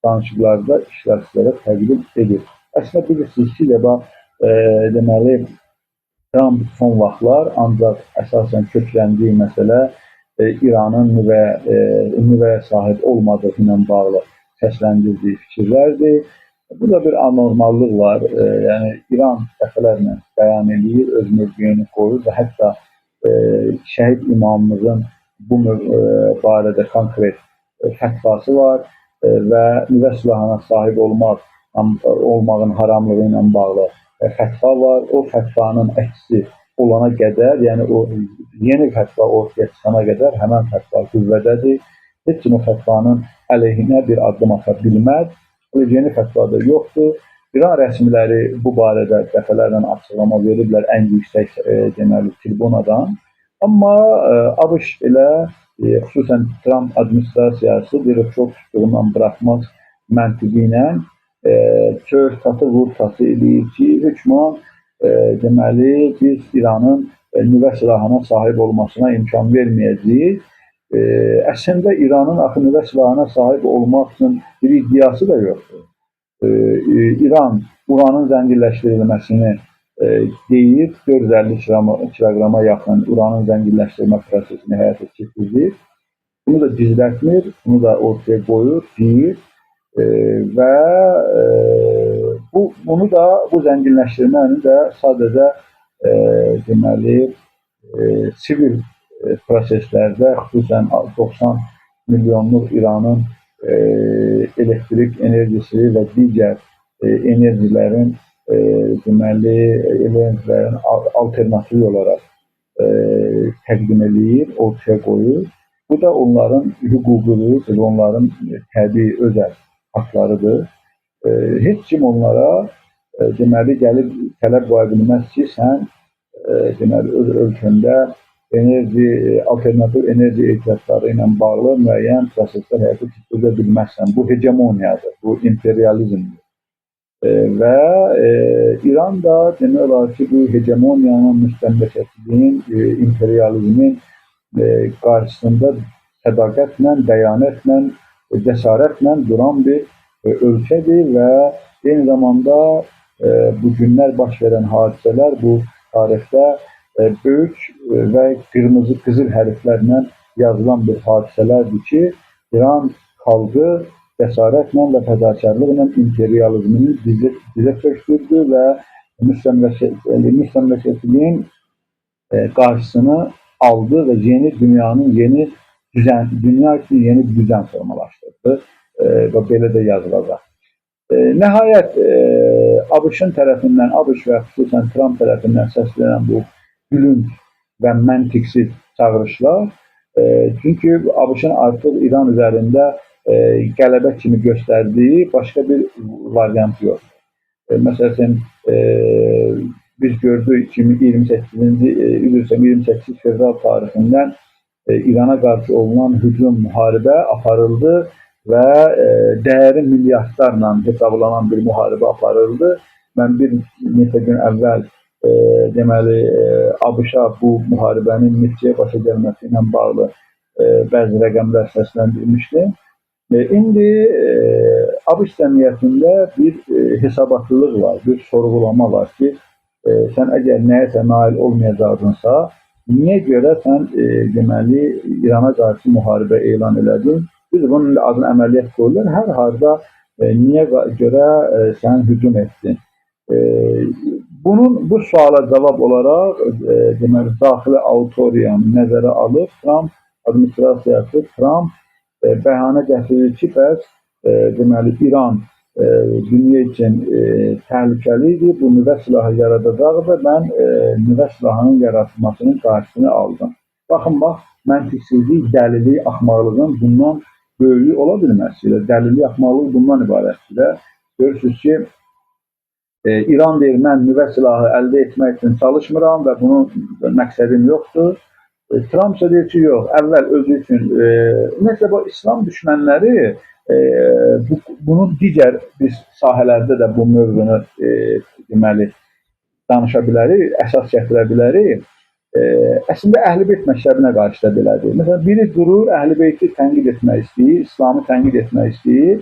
danışıqlarda iştirakçılara təqdim edir. Əslində bilirsiniz ki, deməli, Trump son vaxtlar ancaq əsasən kökləndiyi məsələ İranın nüvəyə sahib olmadığı ilə bağlı səsləndirdiyi fikirlərdir. Burada bir anormallıq var. Yəni İran dəfələrlə bəyan eləyir, öz mövqeyini qoyur və hətta şəhid imamımızın bu barədə konkret fətvası var və nüvə silahına sahib olmağın haramlığı ilə bağlı fətva var. O fətvanın əksi olana qədər, yəni o yeni fətva ortaya çıxana qədər həmən fətva qüvvədədir. Heç kim o fətvanın əleyhinə bir addım ata bilməz. Öyle yeni fətva da yoxdur. İran rəsmiləri bu barədə dəfələrlə açıqlama veriblər ən yüksək deməli tribunadan. Amma ABŞ elə xüsusən Tramp administrasiyası bir çox tutduğundan buraxmaz məntiqi ilə çör tatı vur tatı eləyir ki, hökmən deməli biz İranın nüvə silahına sahib olmasına imkan verməyəcəyik. Əslində İranın axı nüvə silahına sahib olmaq üçün bir iddiası da yoxdur. İran uranın zənginləşdirilməsini deyir, 450 kiloqrama yaxın uranın zənginləşdirmə prosesini həyata keçirir. Bunu da gizlətmir, bunu da ortaya qoyur, deyir və bunu da bu zənginləşdirməni də sadəcə deməli sivil proseslərdə, xüsusən 90 milyonluq İranın elektrik enerjisi və digər enerjilərin deməli enerjilərin alternativi olaraq təqdim eləyir, ortaya qoyur. Bu da onların hüququdur, onların təbii özəl haqlarıdır. Heç kim onlara deməli gəlib tələb qoya bilməz ki, sən deməli öz ölkəndə enerji, alternativ enerji ehtiyatları ilə bağlı müəyyən proseslər həyata keçirə bilməzsən. Bu hegemoniyadır, bu imperializmdir. Və İran da demək olar ki, bu hegemoniyanın, müstəmləkəçiliyin, imperializmin qarşısında sədaqətlə, dəyanətlə, cəsarətlə duran bir ölkədir və eyni zamanda bu günlər baş verən hadisələr bu tarixdə böyük və qırmızı qızıl hərflərlə yazılan bir hadisələrdir ki, İran xalqı cəsarətlə və fədakarlıqla imperializmini dizə çökdürdü və müstəmləkəçiliyin qarşısını aldı və yeni dünyanın yeni düzən, dünya üçün yeni bir düzən formalaşdırdı və belə də yazılacaq. Nəhayət ABŞ-ın tərəfindən, ABŞ və xüsusən Tramp tərəfindən səslənən bu gülünc və məntiqsiz çağırışlar, çünki ABŞ-ın artıq İran üzərində qələbə kimi göstərdiyi başqa bir variant yoxdur. Məsələn, biz gördük 28 fevral tarixindən İrana qarşı olunan hücum, müharibə aparıldı və dəyəri milyardlarla hesablanan bir müharibə aparıldı. Mən bir neçə gün əvvəl deməli ABŞ-a bu müharibənin neçəyə başa gəlməsi ilə bağlı bəzi rəqəmlər səsləndirmişdim. İndi ABŞ cəmiyyətində bir hesabatlılıq var, bir sorğulama var ki, sən əgər nəyəsə nail olmayacaqdınsa, niyə görə sən deməli İrana qarşı müharibə elan elədin? Düzdür, bunun adını əməliyyat qoyurlar. Hər halda niyə görə sən hücum etdin? Bu suala cavab olaraq deməli daxili auditoriyanı nəzərə alıb Tramp administrasiyası, Tramp bəhanə gətirir ki, bəs deməli İran dünya üçün təhlükəli idi, bu nüvə silahı yaradacaq və mən nüvə silahının yaratılmasının qarşısını aldım. Baxın, bax, məntiqsizlik, dəlilik, axmaqlığın bundan böyüyü ola bilməz. Dəlilik, axmaqlıq bundan ibarətdir də. Görürsünüz ki, İran deyir, mən nüvə silahı əldə etmək üçün çalışmıram və bunun məqsədim yoxdur. Tramp isə deyir ki, yox, əvvəl özü üçün, ümumiyyətlə, bu İslam düşmənləri bunun digər bir sahələrdə də bu mövzunu deməli, danışa bilərik, əsas gətirə bilərik. Əslində, Əhl-i Beyt məktəbinə qarşı da belədir. Məsələn, biri durur, Əhl-i Beyti tənqid etmək istəyir, İslamı tənqid etmək istəyir.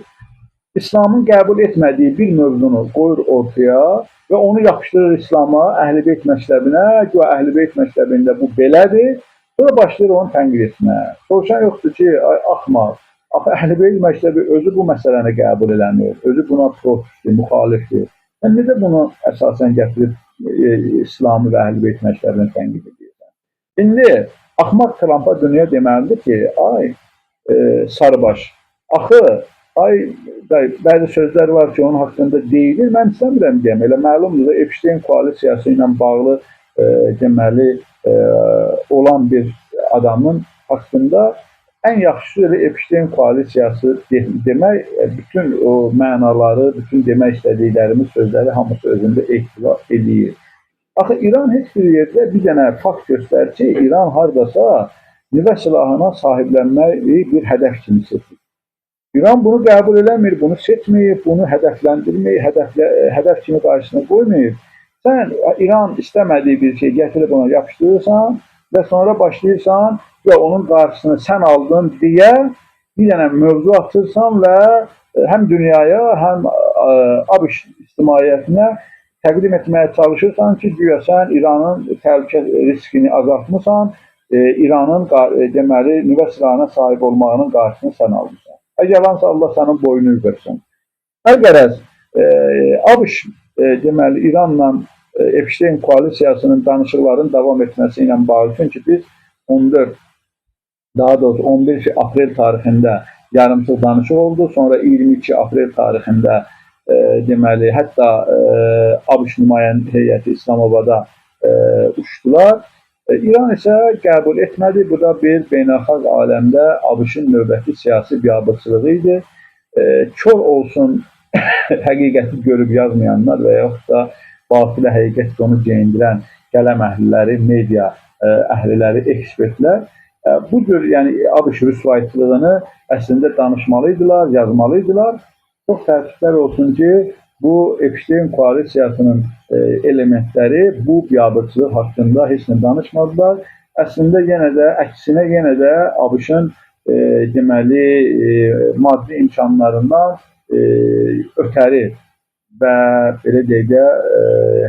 İslamın qəbul etmədiyi bir mövzunu qoyur ortaya və onu yapışdırır İslama, Əhl-i Beyt məktəbinə, güya Əhl-i Beyt məktəbində bu belədir. Sonra başlayır onu tənqid etməyə. Soruşan yoxdur ki, ay, axmaq, axı Əhl-i Beyt məktəbi özü bu məsələni qəbul eləmir, özü buna protestdir, müxalifdir. Sən necə bunu əsasən gətirib İslamı və Əhl-i Beyt məktəbini tənqid edirsən? İndi axmaq Trampa dünya deməlidir ki, ay sarıbaş, axı, ay bəzi sözlər var ki, onun haqqında deyilir, mən istəmirəm deyəm, elə məlumdur da Epstein koalisiyası ilə bağlı deməli, olan bir adamın haqqında ən yaxşısı elə Epstein koalisiyası demək, bütün o mənaları, bütün demək istədiklərimiz sözləri hamısı özündə ehtiva eləyir. Axı İran heç bir yerdə bir dənə fakt göstərir ki, İran hardasa nüvə silahına sahiblənməyi bir hədəf kimi seçir. İran bunu qəbul eləmir, bunu seçməyib, bunu hədəfləndirməyib, hədəf kimi qarşısına qoymayıb. Sən İran istəmədiyi bir şey gətirib ona yapışdırırsan və sonra başlayırsan və onun qarşısını sən aldın deyə bir dənə mövzu açırsan və həm dünyaya, həm ABŞ ictimaiyyətinə təqdim etməyə çalışırsan ki, güya sən İranın təhlükə riskini azaltmısan, İranın deməli nüvə silahına sahib olmağının qarşısını sən almısan. Əgər yalansa Allah sənin boynunu qırsın. Əlqərəz, ABŞ deməli İranla Epstein koalisiyasının danışıqların davam etməsi ilə bağlı. Çünki biz 14, daha doğrusu 11 aprel tarixində yarımçıq danışıq oldu. Sonra 22 aprel tarixində deməli, hətta ABŞ nümayəndə heyəti İslamabada uçdular. İran isə qəbul etmədi. Bu da bir beynəlxalq aləmdə ABŞ-ın növbəti siyasi biabırçılığı idi. Kör olsun həqiqəti görüb yazmayanlar və yaxud da batilə həqiqət onu geyindirən qələm əhliləri, media əhliləri, ekspertlər bu cür, yəni ABŞ rüsvayçılığını əslində danışmalıydılar, yazmalıydılar. Çox təəssüflər olsun ki, bu Epstein koalisiyasının elementləri bu biabırçılıq haqqında heç nə danışmadılar. Əslində yenə də əksinə yenə də ABŞ-ın deməli maddi imkanlarından ötəri və belə deyək də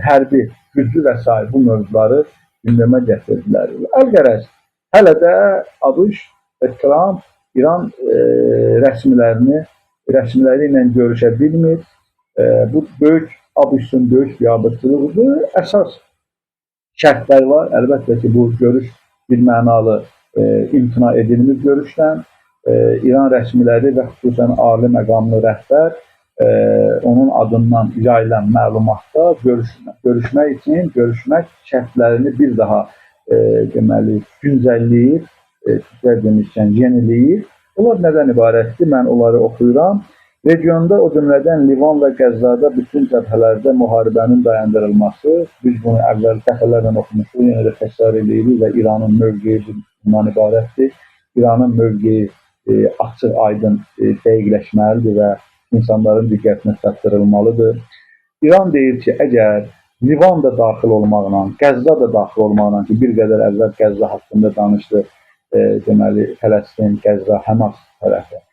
hərbi güclü və sair bu mövzuları gündəmə gətirdilər. Əlqərəz, hələ də ABŞ və Tramp İran rəsmiləri ilə görüşə bilmir. Bu böyük ABŞ üçün böyük biabırçılıqdır. Əsas şərtlər var. Əlbəttə ki, bu görüş bir mənalı imtina edilmiş görüşdən. İran rəsmiləri və xüsusən ali məqamlı rəhbər onun adından yayılan məlumatda görüşmək üçün görüşmək şərtlərini bir daha deməli güncəlləyir, türklər demişkən yeniləyir. Onlar nədən ibarətdir? Mən onları oxuyuram. Regionda, o cümlədən Livan və Qəzzada bütün cəbhələrdə müharibənin dayandırılması, biz bunu əvvəl dəfələrlə oxumuşuq, yenə də təkrar edirik və İranın mövqeyi bundan ibarətdir. İranın mövqeyi açıq, aydın dəqiqləşməlidir və insanların diqqətinə çatdırılmalıdır. İran deyir ki, əgər Livan da daxil olmaqla, Qəzza da daxil olmaqla ki, bir qədər əvvəl Qəzza haqqında danışdı, deməli Fələstin, Qəzza, Həmas tərəfi.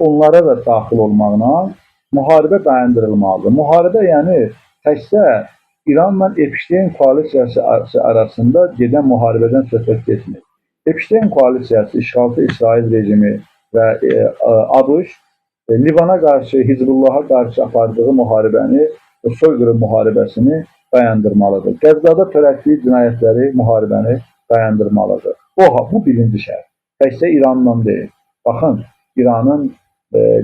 Onlara da daxil olmaqla müharibə dayandırılmalıdır. Müharibə yəni təkcə İranla Epstein koalisiyası arasında gedən müharibədən söhbət getmir. Epstein koalisiyası, işğalçı İsrail rejimi və ABŞ Livana qarşı, Hizbullaha qarşı apardığı müharibəni, soyqırım müharibəsini dayandırmalıdır. Qəzzada törətdiyi cinayətləri, müharibəni dayandırmalıdır. Bu birinci şərt. Təkcə İranla deyil. Baxın, İranın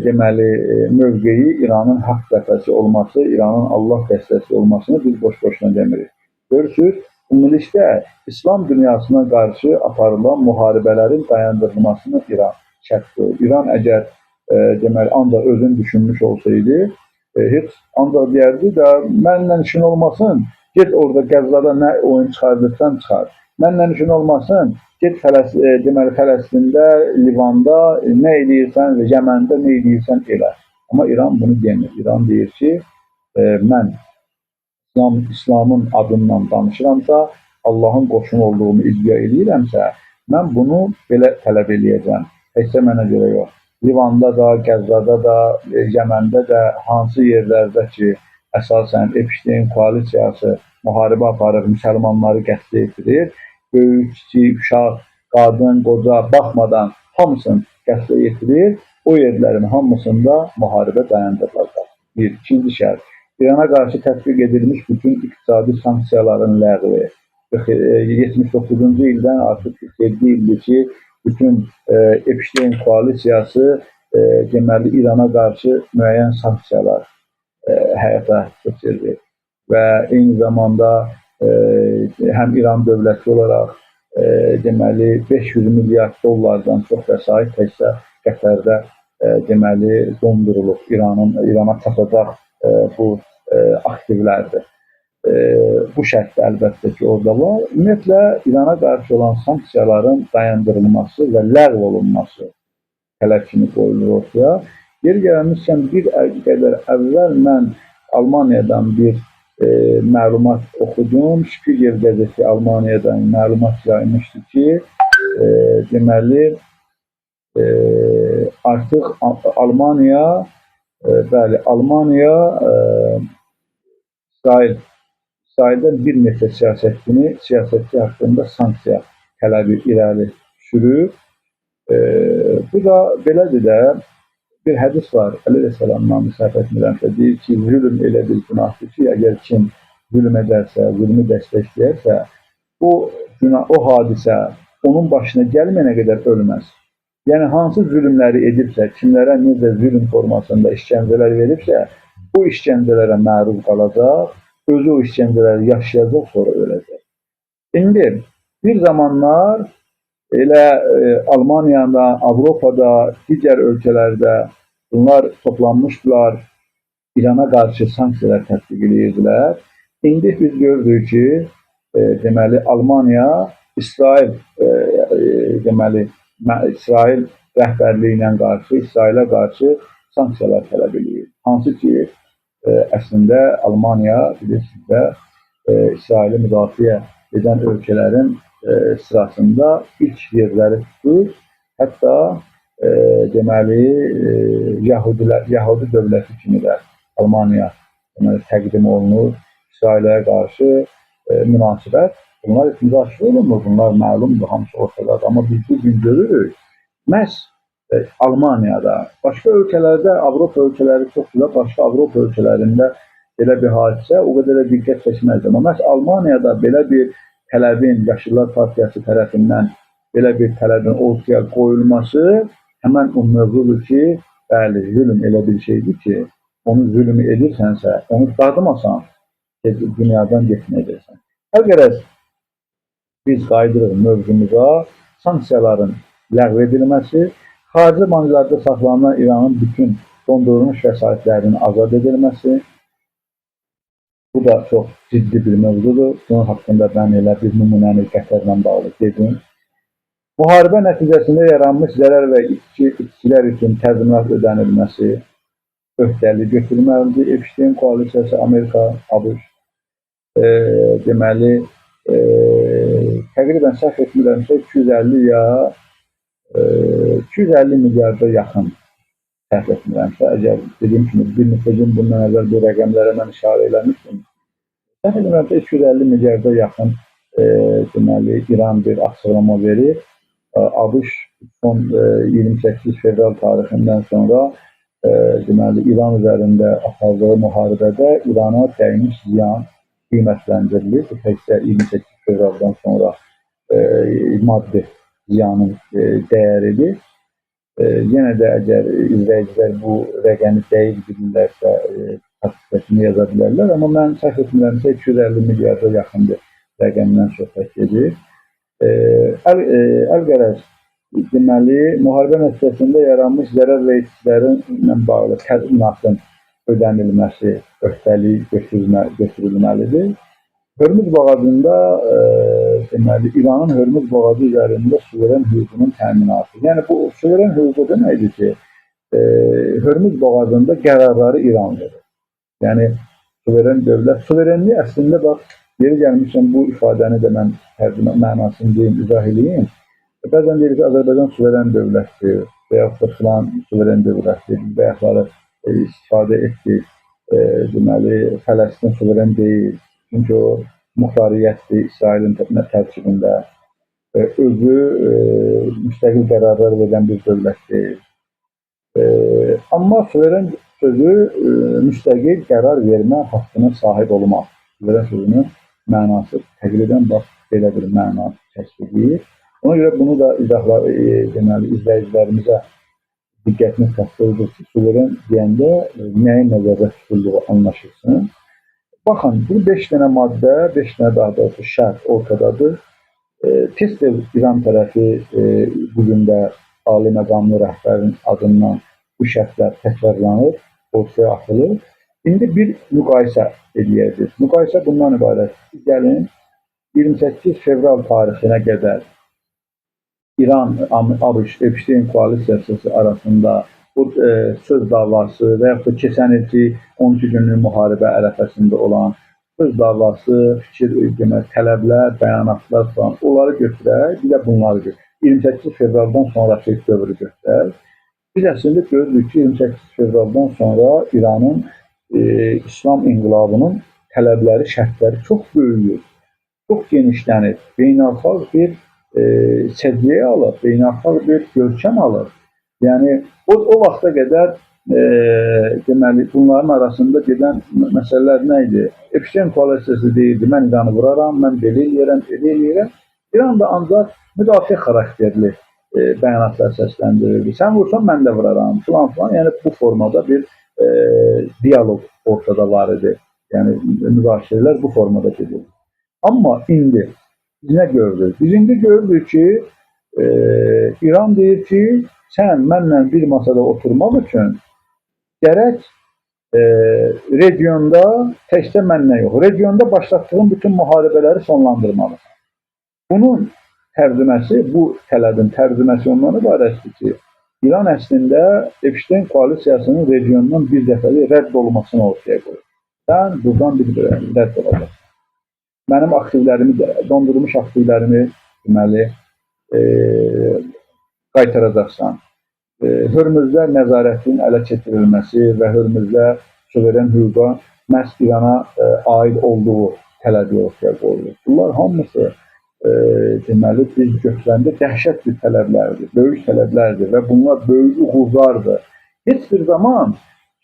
deməli mövqeyi, İranın haqq dəfəsi olması, İranın Allah dəstəsi olmasını biz boş-boşuna demirik. Görürsünüz, ümumilikdə İslam dünyasına qarşı aparılan müharibələrin dayandırılmasını İran şərt qoyur. İran əgər deməli ancaq özünü düşünmüş olsaydı, heç ancaq deyərdi də mənlə işin olmasın, get orada Qəzzada nə oyun çıxardırsan çıxar. Mənlə işin olmasın, get deməli Fələstində, Livanda nə eləyirsən və Yəməndə nə eləyirsən elə. Amma İran bunu demir. İran deyir ki, mən İslamın adından danışıramsa, Allahın qoşunu olduğumu iddia eləyirəmsə, mən bunu belə tələb eləyəcəm. Təkcə mənə görə yox. Livanda da, Qəzzada da, Yəməndə də, hansı yerlərdə ki, əsasən Epstein koalisiyası müharibə aparır, müsəlmanları qətlə yetirir, böyük, kiçik, uşaq, qadın, qoca baxmadan hamısını qətlə yetirir, o yerlərin hamısında müharibə dayandırılacaq. Bir, ikinci şərt, İrana qarşı tətbiq edilmiş bütün iqtisadi sanksiyaların ləğvi. 79-cu ildən artıq 47 ildir ki, bütün Epstein koalisiyası deməli İrana qarşı müəyyən sanksiyalar həyata keçirdi və eyni zamanda həm İran dövləti olaraq deməli 500 milyard dollardan çox vəsait təkcə Qətərdə deməli dondurulub. İrana çatacaq bu aktivlərdir. Bu şərt də əlbəttə ki, orada var. Ümumiyyətlə, İrana qarşı olan sanksiyaların dayandırılması və ləğv olunması tələb kimi qoyulur ortaya. Yeri gəlmişkən bir qədər əvvəl mən Almaniyadan bir məlumat oxudum. Spiegel qəzeti Almaniyadan məlumat yaymışdı ki, deməli artıq Almaniya, bəli, Almaniya İsraildən bir neçə siyasətçi haqqında sanksiya tələbi irəli sürür. Bu da belədir də, bir hədis var, Əli əleyhissalamdan səhv etmirəmsə, deyir ki, zülm elə bir günahdır ki, əgər kim zülm edərsə, zülmü dəstəkləyərsə, o günah, o hadisə onun başına gəlməyənə qədər ölməz. Yəni, hansı zülmləri edibsə, kimlərə necə zülm formasında işgəncələr veribsə, o işgəncələrə məruz qalacaq, özü o işgəncələri yaşayacaq, sonra öləcək. İndi, bir zamanlar elə Almaniyada, Avropada, digər ölkələrdə bunlar toplanmışdılar, İrana qarşı sanksiyalar tətbiq edirdilər. İndi biz gördük ki, deməli, Almaniya, İsrail, deməli, İsrail rəhbərliyi ilə qarşı, İsrailə qarşı sanksiyalar tələb edir. Hansı ki, əslində Almaniya, bilirsiniz də, İsraili müdafiə edən ölkələrin sırasında ilk yerləri tutur. Hətta deməli, Yahudi dövləti kimi də Almaniya deməli, təqdim olunur. İsrailə qarşı münasibət. Bunlar heç müzakirə olunmur, bunlar məlumdur, hamısı ortadadır. Amma biz bugün görürük, məhz Almaniyada, başqa ölkələrdə, Avropa ölkələri çox güzel, başqa Avropa ölkələrində belə bir hadisə o qədər də diqqət çəkməzdi. Amma məhz Almaniyada belə bir tələbin, Yaşıllar Partiyası tərəfindən belə bir tələbin ortaya qoyulması həmən o mövzudur ki, bəli, zülm elə bir şeydir ki, onu zülmü edirsənsə, onu dadımasan, dünyadan getməyəcəksən. Əlqərəz, biz qayıdırıq mövzumuza, sanksiyaların ləğv edilməsi, xarici banklarda saxlanılan İranın bütün dondurulmuş vəsaitlərinin azad edilməsi. Bu da çox ciddi bir mövzudur. Bunun haqqında mən elə bir nümunəni Qətərlə bağlı dedim. Müharibə nəticəsində yaranmış zərər və itkilər üçün təzminat ödənilməsi öhdəlik götürülməlidir. Epstein koalisiyası, Amerika, ABŞ, deməli, təqribən səhv etmirəmsə 250 ya 250 milyarda yaxın səhv etmirəmsə, əgər dediyim kimi bir neçə gün bundan əvvəl bu rəqəmlərə mən işarə eləmişdim. Səhv etmirəmsə 250 milyarda yaxın deməli, İran bir açıqlama verir. ABŞ son 28 fevral tarixindən sonra deməli, İran üzərində apardığı müharibədə İrana dəymiş ziyan qiymətləndirilir. Bu təkcə 28 fevraldan sonra maddi ziyanın dəyəridir. Yenə də əgər izləyicilər bu rəqəmi dəqiq bilirlərsə, statistikasını yaza bilərlər. Amma mən səhv etmirəmsə 250 milyarda yaxın bir rəqəmdən söhbət gedir. Əlqərəz, deməli, müharibə nəticəsində yaranmış zərər və itkilərinlə bağlı təzminatın ödənilməsi öhdəlik götürülməlidir. Hörmüz boğazında, deməli, İranın Hörmüz boğazı üzərində suveren hüququnun təminatı. Yəni, bu suveren hüququ deməkdir ki, Hörmüz boğazında qərarları İran verir. Yəni, suveren dövlət, suverenlik əslində, bax, yeri gəlmişəm bu ifadəni də mən tərcümə mənasını deyim, izah eləyim. Bəzən deyirik ki, Azərbaycan suveren dövlətdir və yaxud da filan suveren dövlətdir, bayaqları istifadə etdik, deməli, Fələstin suveren deyil. Çünki o muxtariyyətdir İsrailin tərkibində, özü müstəqil qərarlar verən bir dövlət deyil. Amma suveren sözü müstəqil qərar vermə haqqına sahib olmaq. Suveren sözünün mənası təqribən bax belə bir məna kəsb edir. Ona görə bunu da izahlar, deməli, izləyicilərimizə diqqətini çatdırılır ki, suveren deyəndə nəyin nəzərdə tutulduğu anlaşılsın. Baxın, bu 5 dənə maddə, 5 dənə daha doğrusu şərt ortadadır. Tez-tez İran tərəfi bugün də ali məqamlı rəhbərin adından bu şərtlər təkrarlanır, ortaya atılır. İndi bir müqayisə eləyəcəyik. Müqayisə bundan ibarətdir. Gəlin, 28 fevral tarixinə qədər İran, ABŞ, Epstein koalisiyası arasında bu söz davası və yaxud da keçən ilki 12 günlük müharibə ərəfəsində olan söz davası, fikir, demək, tələblər, bəyanatlar falan, onları götürək, bir də bunları götürək. 28 fevraldan sonraki dövrü götürək. Biz əslində görürük ki, 28 fevraldan sonra İranın İslam inqilabının tələbləri, şərtləri çox böyüyür, çox genişlənir. Beynəlxalq bir səviyyə alır, beynəlxalq bir görkəm alır. Yəni, o vaxta qədər deməli, bunların arasında gedən məsələlər nə idi? Epstein koalisiyası deyirdi, mən İranı vuraram, mən belə eləyirəm, elə eləyirəm. İran da ancaq müdafiə xarakterli bəyanatlar səsləndirirdi. Sən vursan, mən də vuraram, filan filan. Yəni, bu formada bir diyaloq ortada var idi. Yəni, müzakirələr bu formada gedirdi. Amma indi biz nə görürük? Biz indi görürük ki, İran deyir ki, sən mənlə bir masada oturmaq üçün gərək regionda təkcə mənlə yox, regionda başlatdığın bütün müharibələri sonlandırmalısan. Bunun tərcüməsi, bu tələbin tərcüməsi ondan ibarətdir ki, İran əslində Epstein koalisiyasının regiondan bir dəfəlik rədd olmasını ortaya qoyur. Sən buradan bir rədd olacaqsan. Mənim aktivlərimi, dondurulmuş aktivlərimi deməli, qaytaracaqsan. Hörmüzdə nəzarətin ələ keçirilməsi və Hörmüzdə suveren hüquqa məhz İrana aid olduğu tələbi ortaya qoyulur. Bunlar hamısı deməli, biz götürəndə dəhşət bir tələblərdir, böyük tələblərdir və bunlar böyük uğurlardır. Heç bir zaman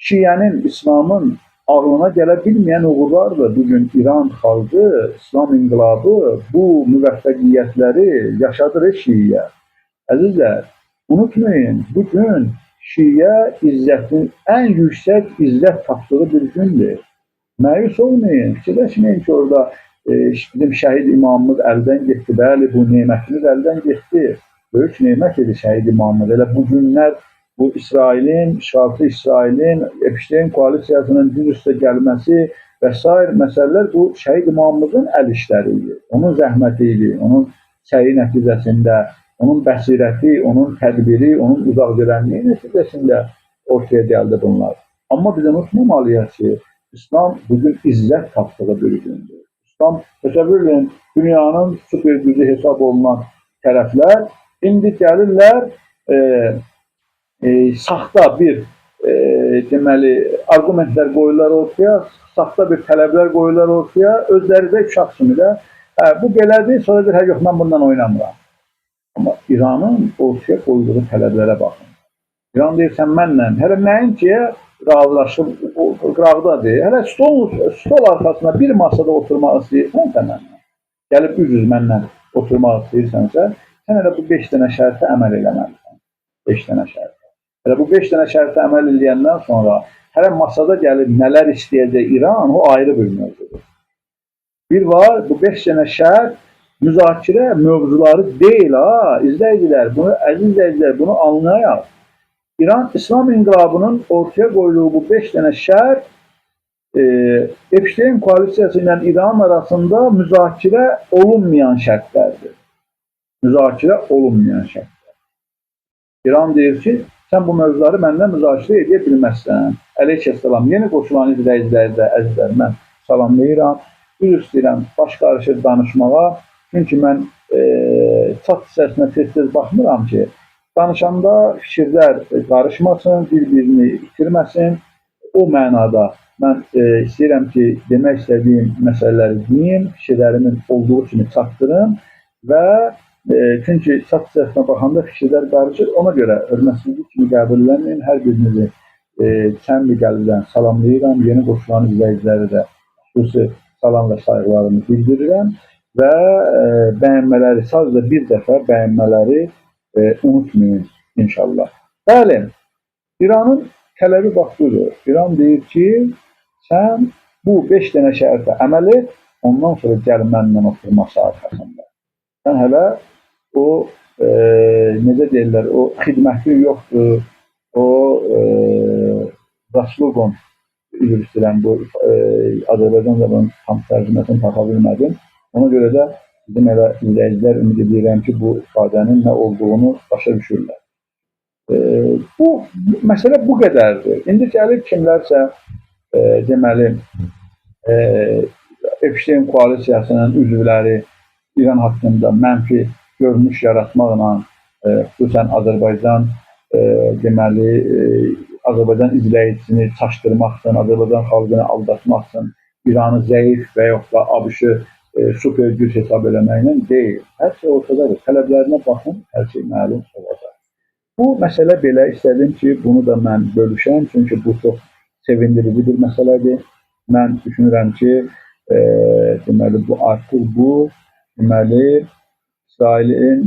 Şiənin, İslamın ağlına gələ bilməyən uğurlardır. Bugün İran xalqı, İslam inqilabı bu müvəffəqiyyətləri yaşadır Şiəyə. Əzizlər, unutmayın, bugün Şiə izzətin ən yüksək izzət tapdığı bir gündür. Məyus olmayın, fikirləşməyin ki, orada bizim şəhid imamımız əldən getdi. Bəli, bu nemətimiz əldən getdi. Böyük nemət idi şəhid imamımız. Elə bu günlər Bu İsrailin, işğalçı İsrailin, Epstein koalisiyasının diz üstə gəlməsi və sair məsələlər bu şəhid imamımızın əl işləri idi. Onun zəhməti idi, onun səyi nəticəsində, onun bəsirəti, onun tədbiri, onun uzaqgörənliyi nəticəsində ortaya gəldi bunlar. Amma biz unutmamalıyıq ki, İslam bugün izzət tapdığı bir gündür. İslam, təsəvvür edin, dünyanın super gücü hesab olunan tərəflər indi gəlirlər saxta bir deməli arqumentlər qoyurlar ortaya, saxta bir tələblər qoyurlar ortaya, özləri də uşaq kimi də bu belədir, sonra deyir, hə yox, mən bundan oynamıram. Amma İranın ortaya qoyduğu tələblərə baxın. İran deyir, sən mənlə, hələ nəinki razılaşıb qıraqdadır, hələ stol arxasına bir masada oturmaq istəyirsən sən mənlə, gəlib üz-üz mənlə oturmaq istəyirsənsə, sən elə bu 5 dənə şərtə əməl eləməlisən. 5 dənə şərtə. Hələ bu 5 dənə şərtə əməl eləyəndən sonra hələ masada gəlib nələr istəyəcək İran, o ayrı bir mövzudur. Bir var, bu 5 dənə şərt müzakirə mövzuları deyil ha, izləyicilər, bunu, əziz izləyicilər, bunu anlayaq. İran İslam İnqilabının ortaya qoyduğu bu 5 dənə şərt Epstein koalisiyası ilə İran arasında müzakirə olunmayan şərtlərdir. Müzakirə olunmayan şərtlər. İran deyir ki, sən bu mövzuları məndən müzakirə edə bilməzsən. Əleyhissalam, yeni qoşulan izləyiciləri də, əzizlər, mən salamlayıram. Üzr istəyirəm, baş qarışır danışmağa. Çünki mən chat hissəsinə tez-tez baxmıram ki, danışanda fikirlər qarışmasın, bir-birini itirməsin. O mənada mən istəyirəm ki, demək istədiyim məsələləri deyim, fikirlərimin olduğu kimi çatdırım və çünki chat hissəsinə baxanda fikirlər qarışır. Ona görə hörmətsizlik kimi qəbul eləməyin. Hər birinizi səmimi qəlbdən salamlayıram. Yeni qoşulan izləyiciləri də xüsusi salam və sayğılarımı bildirirəm və bəyənmələri, sadəcə bir dəfə bəyənmələri unutmayın inşallah. Bəli, İranın tələbi bax budur. İran deyir ki, sən bu 5 dənə şərtə əməl et, ondan sonra gəl mənlə otur masa arxasında. Sən hələ o, necə deyirlər, o xidmətin yoxdur, o zaslugon, üzr istəyirəm, bu Azərbaycanca bunun tam tərcüməsini tapa bilmədim. Ona görə də bizim elə izləyicilər ümid edirəm ki, bu ifadənin nə olduğunu başa düşürlər. Bu məsələ bu qədərdir. İndi gəlib kimlərsə deməli Epstein koalisiyasının üzvləri İran haqqında mənfi görünüş yaratmaqla, xüsusən Azərbaycan deməli Azərbaycan izləyicisini çaşdırmaq üçün, Azərbaycan xalqını aldatmaq üçün İranı zəif və yox da ABŞ-ı super güc hesab eləməklə deyil. Hər şey ortadadır. Tələblərinə baxın, hər şey məlum olacaq. Bu məsələ belə, istədim ki, bunu da mən bölüşəm, çünki bu çox sevindirici bir məsələdir. Mən düşünürəm ki, deməli bu artıq bu deməli İsrailin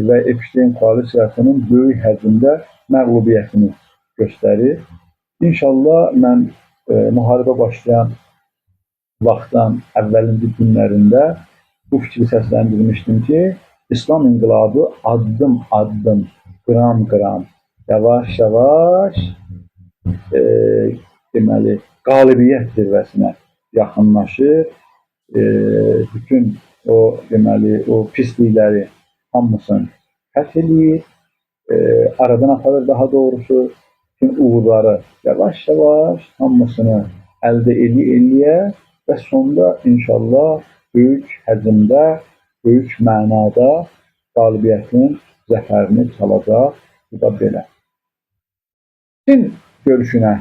və Epstein koalisiyasının böyük həcmdə məğlubiyyətini göstərir. İnşallah mən müharibə başlayan vaxtdan əvvəlinci günlərində bu fikri səsləndirmişdim ki, İslam İnqilabı addım-addım, qram-qram, yavaş-yavaş deməli qalibiyyət zirvəsinə yaxınlaşır. Bütün o deməli o pislikləri hamısını fəth eləyir, aradan aparır daha doğrusu. Bütün uğurları yavaş-yavaş hamısını əldə eləyə və sonda inşallah böyük həcmdə, böyük mənada qalibiyyətin zəfərini çalacaq. Bu da belə. Çin görüşünə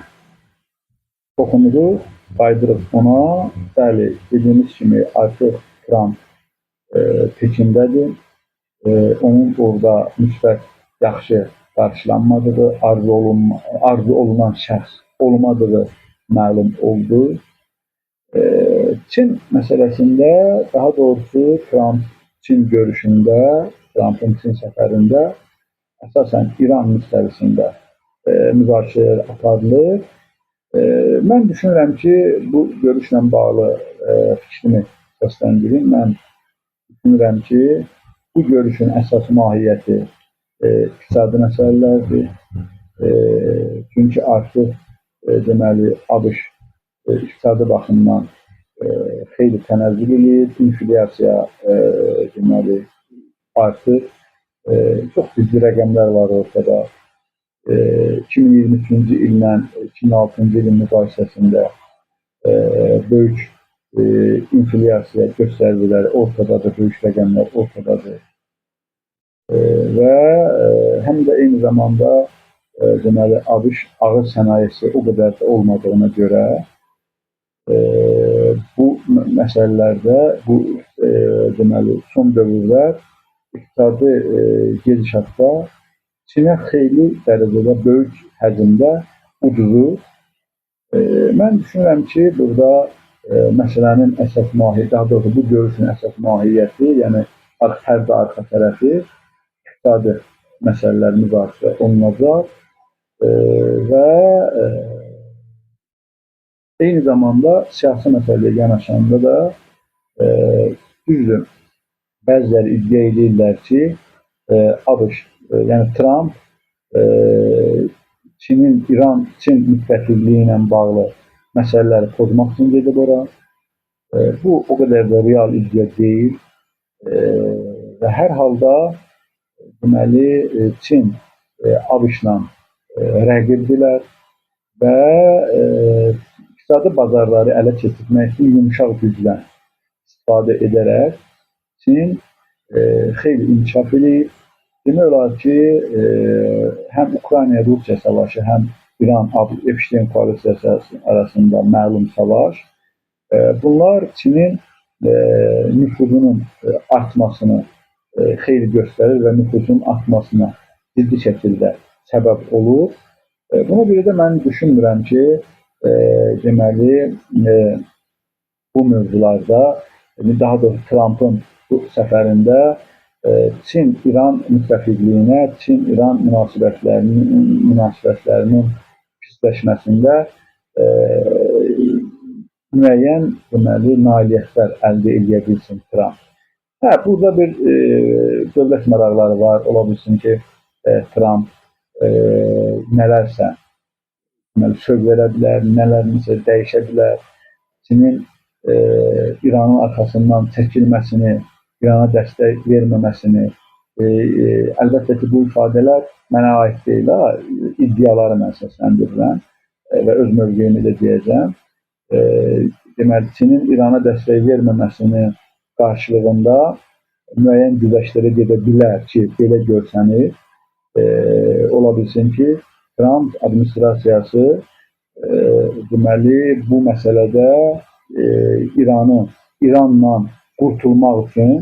toxunuruq, qayıdırıq ona. Bəli, dediyimiz kimi artıq Tramp Pekindədir. Onun orada müsbət, yaxşı qarşılanmadığı, arzu olunan şəxs olmadığı məlum oldu. Çin məsələsində, daha doğrusu Tramp Çin görüşündə, Trumpın Çin səfərində əsasən İran məsələsində müzakirələr aparılır. Mən düşünürəm ki, bu görüşlə bağlı fikrimi səsləndirim. Mən düşünürəm ki, bu görüşün əsas mahiyyəti iqtisadi məsələlərdir. Çünki artıq deməli, ABŞ iqtisadi baxımdan xeyli tənəzzül eləyir, inflyasiya deməli, artır. Çox ciddi rəqəmlər var ortada. 2023-cü illə 2006-cı ilin müqayisəsində böyük inflyasiya göstəriciləri ortadadır, böyük rəqəmlər ortadadır. Və həm də eyni zamanda deməli, ABŞ ağır sənayesi o qədər də olmadığına görə bu məsələlərdə, bu deməli, son dövrlər iqtisadi gedişatda Çinə xeyli dərəcədə böyük həcmdə ucuzur. Mən düşünürəm ki, burada məsələnin əsas mahiyyəti, daha doğrusu bu görüşün əsas mahiyyəti, yəni pərdə arxa tərəfi iqtisadi məsələlər müzakirə olunacaq və eyni zamanda siyasi məsələyə yanaşanda da düzdür, bəziləri iddia edirlər ki, ABŞ, yəni Tramp Çinin İran-Çin müttəfiqliyi ilə bağlı məsələləri pozmaq üçün gedib ora. Bu o qədər də real iddia deyil və hər halda deməli, Çin ABŞ-la rəqibdirlər və iqtisadi bazarları ələ keçirmək üçün yumşaq gücdən istifadə edərək Çin xeyli inkişaf eləyib. Demək olar ki, həm Ukrayna-Rusiya savaşı, həm İran-Epstein koalisiyası arasında məlum savaş, bunlar Çinin nüfuzunun artmasını xeyli göstərir və nüfuzun artmasına ciddi şəkildə səbəb olur. Buna görə də mən düşünmürəm ki, deməli, bu mövzularda, daha doğrusu Trumpın bu səfərində Çin-İran müttəfiqliyinə, Çin-İran münasibətlərinin pisləşməsində müəyyən deməli, nailiyyətlər əldə edə bilsin Trump. Hə, burada bir dövlət maraqları var. Ola bilsin ki, Trump nələrsə deməli, söz verə bilər, nələrsə dəyişə bilər. Çinin İranın arxasından çəkilməsini, İrana dəstək verməməsini, əlbəttə ki, bu ifadələr mənə aid deyil, ha, iddiaları mən səsləndirirəm və öz mövqeyimi də deyəcəm. Deməli, Çinin İrana dəstək verməməsinin qarşılığında müəyyən güzəştlərə gedə bilər ki, belə görsənir. Ola bilsin ki, Trump administrasiyası deməli, bu məsələdə İranla qurtulmaq üçün,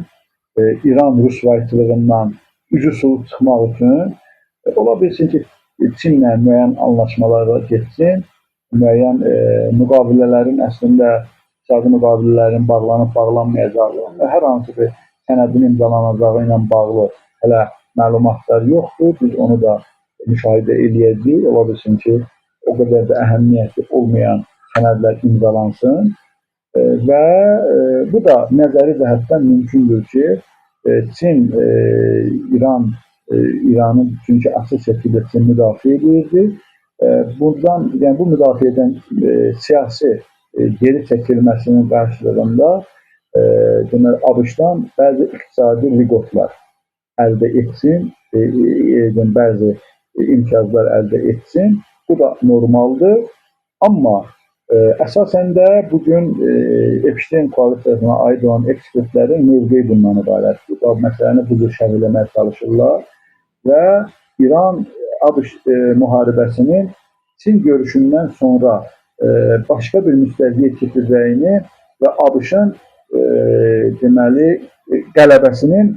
İran rüsvayçılığından ucuz çıxmaq üçün ola bilsin ki, Çinlə müəyyən anlaşmalara getsin, müəyyən müqavilələrin əslində iqtisadi müqavilələrin bağlanıb bağlanmayacağı və hər hansı bir sənədin imzalanacağı ilə bağlı hələ məlumatlar yoxdur. Biz onu da müşahidə eləyəcəyik. Ola bilsin ki, o qədər də əhəmiyyətli olmayan sənədlər imzalansın. Və bu da nəzəri cəhətdən mümkündür ki, Çin, İranı çünki açıq şəkildə Çin müdafiə edirdi. Buradan, yəni bu müdafiədən siyasi geri çəkilməsinin qarşılığında deməli, ABŞ-dan bəzi iqtisadi liqotlar əldə etsin, bəzi imtiyazlar əldə etsin. Bu da normaldır. Amma əsasən də bugün Epstein koalisiyasına aid olan ekspertlərin mövqeyi bundan ibarətdir. Bu məsələni bu cür şərh eləməyə çalışırlar və İran-ABŞ müharibəsinin Çin görüşündən sonra başqa bir müstəviyə keçəcəyini və ABŞ-ın deməli, qələbəsinin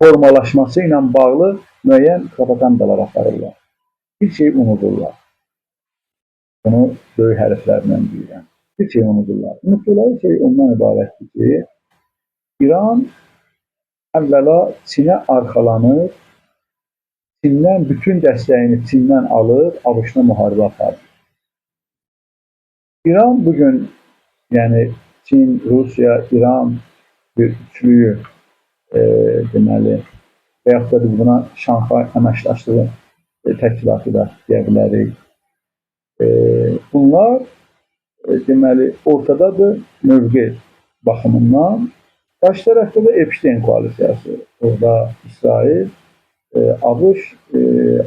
formalaşması ilə bağlı müəyyən propagandalar aparırlar. Bir şey unudurlar. Bunu böyük hərflərlə deyirəm. Bir şey unudurlar. Unutduqları şey ondan ibarətdir ki, İran əvvəla Çinə arxalanır, Çindən bütün dəstəyini Çindən alır, ABŞ-la müharibə aparır. İran bugün, yəni Çin, Rusiya, İran bir üçlüyü deməli, və yaxud da biz buna Şanxay əməkdaşlığı təşkilatı da deyə bilərik. Bunlar deməli ortadadır mövqe baxımından. Qarşı tərəfdə də Epstein koalisiyası. Orada İsrail, ABŞ,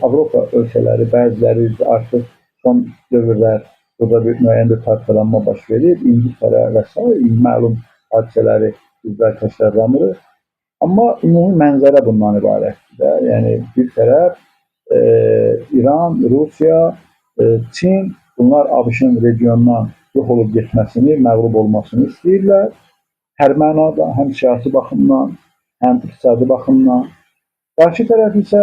Avropa ölkələri, bəziləri artıq son dövrlər burada bir müəyyən bir parçalanma baş verir. İngiltərə və sair məlum hadisələri bizlər təkrarlamırıq. Amma ümumi mənzərə bundan ibarətdir də. Yəni bir tərəf İran, Rusiya, Çin, bunlar ABŞ-ın regiondan yox olub getməsini, məğlub olmasını istəyirlər. Hər mənada, həm siyasi baxımdan, həm iqtisadi baxımdan. Qarşı tərəf isə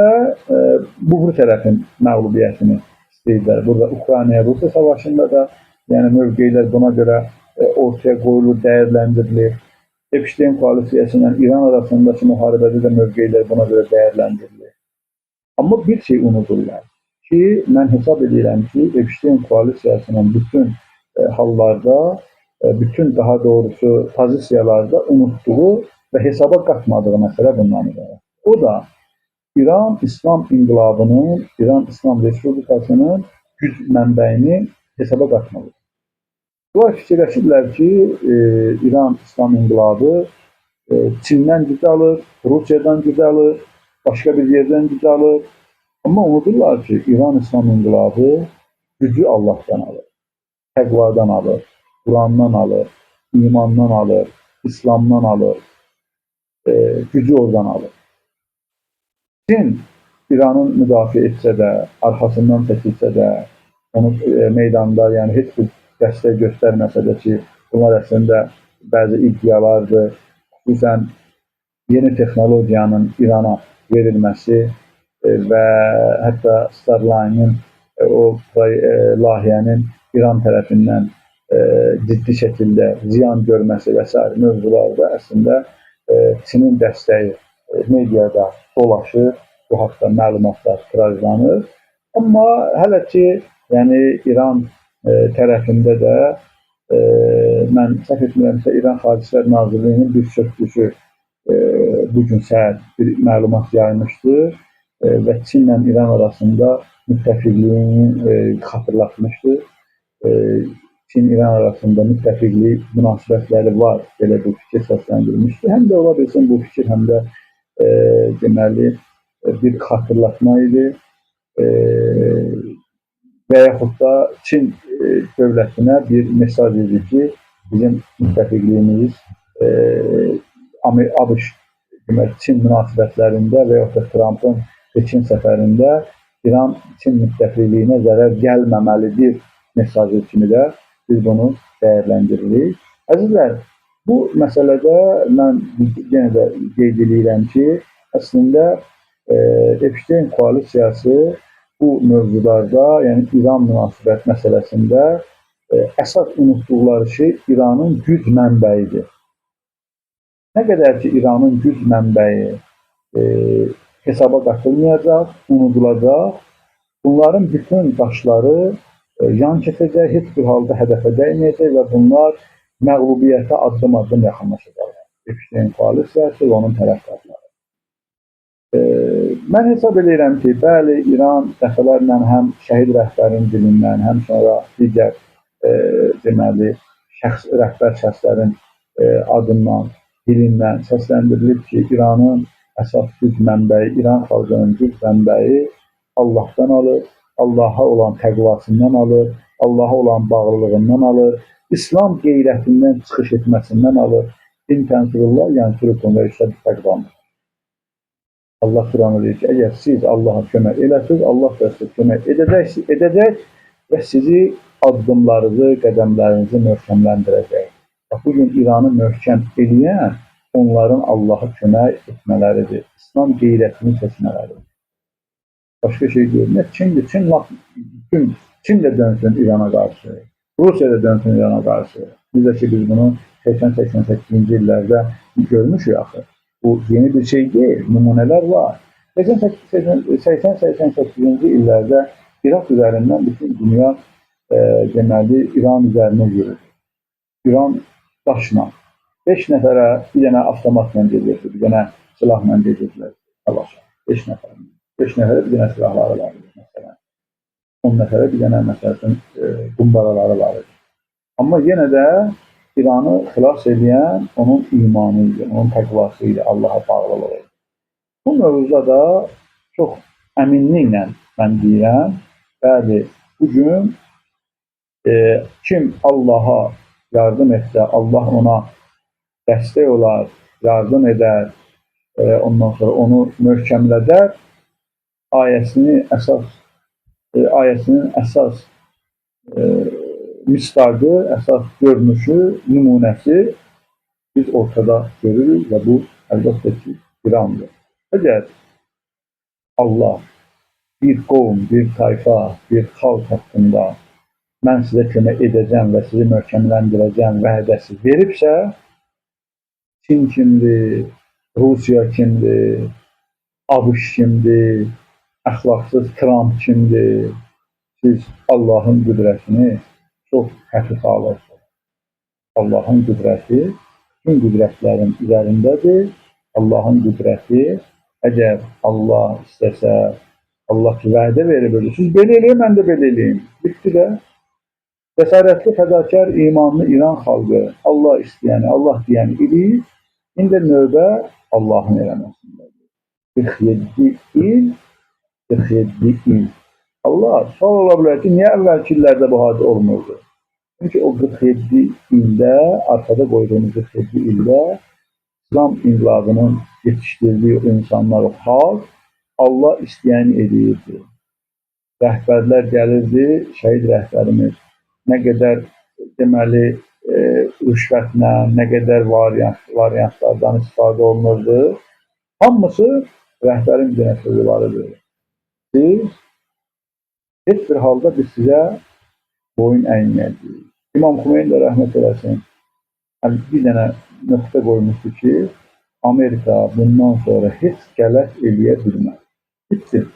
bu tərəfin məğlubiyyətini istəyirlər. Burada Ukrayna-Rusiya savaşında da, yəni mövqelər buna görə ortaya qoyulur, dəyərləndirilir. Epstein koalisiyası ilə İran arasındakı müharibədə də mövqelər buna görə dəyərləndirilir. Amma bir şey unudurlar ki, mən hesab edirəm ki, Epstein koalisiyasının bütün hallarda, bütün daha doğrusu pozisiyalarda unutduğu və hesaba qatmadığı məsələ bundan ibarət. O da İran İslam İnqilabının, İran İslam Respublikasının güc mənbəyini hesaba qatmalıdır. Bunlar fikirləşirlər ki, İran İslam İnqilabı Çindən güc alır, Rusiyadan güc alır, başqa bir yerdən güc alır. Amma unudurlar ki, İran İslam İnqilabı gücü Allahdan alır, təqvadan alır, Qurandan alır, imandan alır, İslamdan alır, gücü oradan alır. Çin İranın müdafiə etsə də, arxasından çəkilsə də, onu meydanda yəni heç bir dəstək göstərməsə də ki, bunlar əslində bəzi iddialardır, xüsusən yeni texnologiyanın İrana verilməsi və hətta Starline-ın o layihənin İran tərəfindən ciddi şəkildə ziyan görməsi və sair mövzularda əslində Çinin dəstəyi mediada dolaşır, bu haqda məlumatlar tirajlanır. Amma hələ ki, yəni İran tərəfində də mən səhv etmirəmsə İran Xarici İşlər Nazirliyinin bir sözçüsü bugün səhər bir məlumat yaymışdı və Çinlə İran arasında müttəfiqliyini xatırlatmışdı. Çin-İran arasında müttəfiqlik münasibətləri var, belə bir fikir səsləndirmişdi. Həm də ola bilsin bu fikir həm də deməli bir xatırlatma idi və yaxud da Çin dövlətinə bir mesaj idi ki, bizim müttəfiqliyimiz ABŞ demək, Çin münasibətlərində və yaxud da Trumpın Pekin səfərində İran-Çin müttəfiqliyinə zərər gəlməməlidir mesajı kimi də biz bunu dəyərləndiririk. Əzizlər, bu məsələdə mən yenə də qeyd edirəm ki, əslində Epstein koalisiyası bu mövzularda, yəni İran münasibət məsələsində əsas unutduqları şey İranın güc mənbəyidir. Nə qədər ki, İranın güc mənbəyi hesaba qatılmayacaq, unudulacaq, bunların bütün daşları yan keçəcək, heç bir halda hədəfə dəyməyəcək və bunlar məğlubiyyətə addım-addım yaxınlaşacaqlar. Epstein koalisiyası və onun tərəfdarları. Mən hesab edirəm ki, bəli, İran dəfələrlə həm şəhid rəhbərin dilindən, həm sonra digər deməli, rəhbər şəxslərin adından, dilindən səsləndirilib ki, İranın əsas güc mənbəyi, İran xalqının güc mənbəyi Allahdan alır, Allaha olan təqvasından alır, Allaha olan bağlılığından alır, İslam qeyrətindən çıxış etməsindən alır. İn tənsurullah yansurukum və yüsəbbit təqvamı. Allah Quranı deyir ki, əgər siz Allaha kömək eləsiniz, Allah da sizə kömək edəcək və sizi addımlarınızı, qədəmlərinizi möhkəmləndirəcək. Bax, bugün İranı möhkəm eləyən onların Allaha kömək etmələridir. İslam qeyrətini seçmələridir. Başqa şey deyil. Nə Çindir? Çin lap bütün Çin də dönsün İrana qarşı, Rusiya da dönsün İrana qarşı. Necə ki, biz bunu 80-88-ci illərdə görmüşük axı. Bu yeni bir şey deyil, nümunələr var. 80-88-ci illərdə İraq üzərindən bütün dünya deməli İran üzərinə yürüdü. İran daşla, 5 nəfərə bir dənə avtomatla gedirdi, bir dənə silahla gedirdilər savaşa. 5 nəfər. 5 nəfərə bir dənə silahları var idi. 10 nəfərə bir dənə məsəl üçün qumbaraları var idi. Amma yenə də İranı xilas edən onun imanı idi, onun təqvası idi, Allaha bağlılığı idi. Bu mövzuda da çox əminliklə mən deyirəm, bəli, bugün kim Allaha yardım etsə, Allah ona dəstək olar, yardım edər, ondan sonra onu möhkəmlədər, ayəsinin əsas misdaqı, əsas görünüşü, nümunəsi biz ortada görürük və bu əlbəttə ki, İrandır. Əgər Allah bir qovm, bir tayfa, bir xalq haqqında mən sizə kömək edəcəm və sizi möhkəmləndirəcəm vədəsi veribsə, Çin kimdir, Rusiya kimdir, ABŞ kimdir, əxlaqsız Tramp kimdir, siz Allahın qüdrətini çox xəfif alırsınız. Allahın qüdrəti bütün qüdrətlərin üzərindədir. Allahın qüdrəti, əgər Allah istəsə, Allah ki, vədə verib, siz belə eləyin, mən də belə eləyim. Bitdi də. Cəsarətli, fədakar, imanlı İran xalqı Allah istəyəni, Allah deyəni eləyir. İndi növbə Allahın eləməsindədir. 47 il, 47 il. Allah, sual ola bilər ki, niyə əvvəlki illərdə bu hadisə olmurdu? Çünki o 47 ildə, arxada qoyduğumuz 47 ildə İslam inqilabının yetişdirdiyi o insanlar, o xalq Allah istəyəni eləyirdi. Rəhbərlər gəlirdi, şəhid rəhbərimiz nə qədər deməli rüşvətlə, nə qədər variantlardan istifadə olunurdu. Hamısı rəhbərin bir dənə sözü var idi. Siz heç bir halda biz sizə boyun əyməyəcəyik. İmam Xümeyni də rəhmət eləsin, yəni bir dənə nöqtə qoymuşdu ki, Amerika bundan sonra heç qələt eləyə bilməz. Bitsin.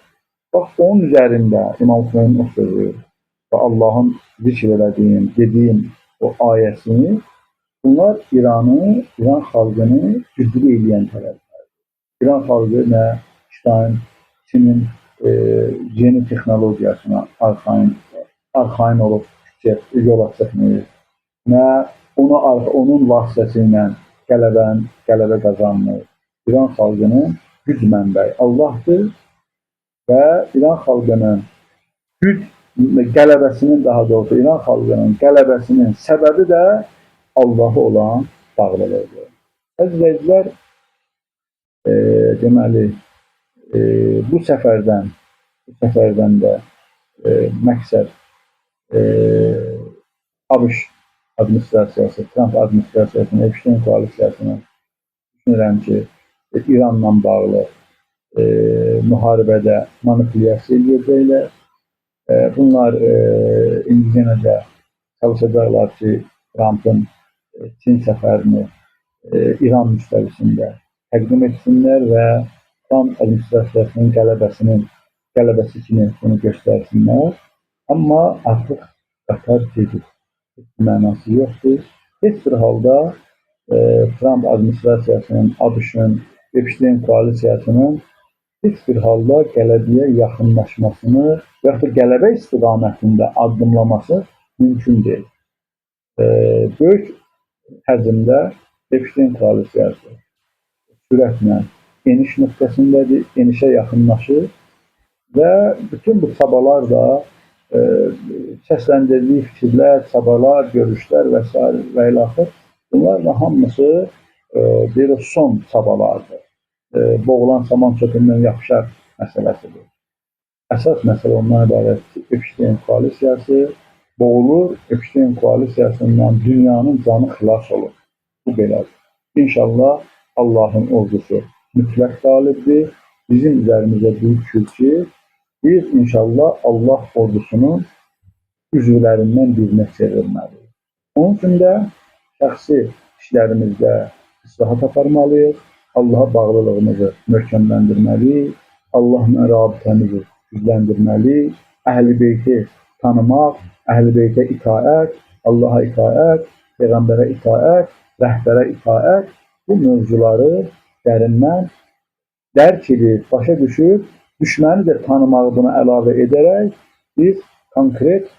Bax, onun üzərində İmam Xümeynin o sözü və Allahın zikr elədiyim, dediyim o ayəsini, bunlar İranı, İran xalqını güclü eləyən tərəflərdir. İran xalqı nə Xitayın, Çinin yeni texnologiyasına arxayın olub yola çıxmır, nə onun vasitəsilə qələbə qazanmır. İran xalqının güc mənbəyi Allahdır və İran xalqının güc qələbəsinin, daha doğrusu İran xalqının qələbəsinin səbəbi də Allaha olan bağlılığıdır. Əziz izləyicilər, deməli, bu səfərdən də məqsəd ABŞ administrasiyası, Tramp administrasiyasının, Epstein koalisiyasının düşünürəm ki, İranla bağlı müharibədə manipulyasiya edəcəklər. Bunlar indi yenə də çalışacaqlar ki, Trumpın Çin səfərini İran müstəvisində təqdim etsinlər və Trump administrasiyasının qələbəsi kimi bunu göstərsinlər. Amma artıq qatar gedir. Heç bir mənası yoxdur. Heç bir halda Trump administrasiyasının, ABŞ-ın, Epstein koalisiyasının heç bir halda qələbəyə yaxınlaşmasını və yaxud da qələbə istiqamətində addımlaması mümkün deyil. Böyük həcmdə Epstein koalisiyası sürətlə eniş nöqtəsindədir, enişə yaxınlaşır və bütün bu çabalar da səsləndirdiyi fikirlər, çabalar, görüşlər və s. və ilaxır, bunlar da hamısı bir son çabalardır. Boğulan saman çöpündən yapışar məsələsidir. Əsas məsələ ondan ibarətdir ki, Epstein koalisiyası boğulur, Epstein koalisiyasından dünyanın canı xilas olur. Bu belədir. İnşallah Allahın ordusu mütləq qalibdir. Bizim üzərimizə düşür ki, biz inşallah Allah ordusunun üzvlərindən birinə çevrilməliyik. Onun üçün də şəxsi işlərimizdə islahat aparmalıyıq, Allaha bağlılığımızı möhkəmləndirməliyik, Allahla rabitəmizi gücləndirməliyik, Əhl-i Beyti tanımaq, Əhl-i Beytə itaət, Allaha itaət, Peyğəmbərə itaət, rəhbərə itaət, bu mövzuları dərindən dərk edib, başa düşüb, düşməni də tanımağı buna əlavə edərək biz konkret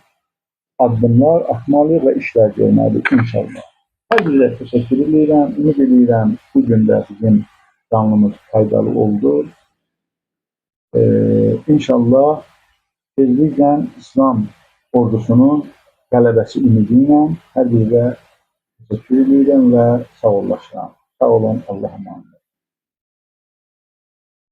addımlar atmalıyıq və işlər görməliyik inşallah. Hər birinizə təşəkkür edirəm. Ümid edirəm bu gün də bizim canlımız faydalı oldu. İnşallah tezliklə İslam ordusunun qələbəsi ümidi ilə hər birinizə təşəkkür edirəm və sağollaşıram. Sağ olun, Allah'a emanet.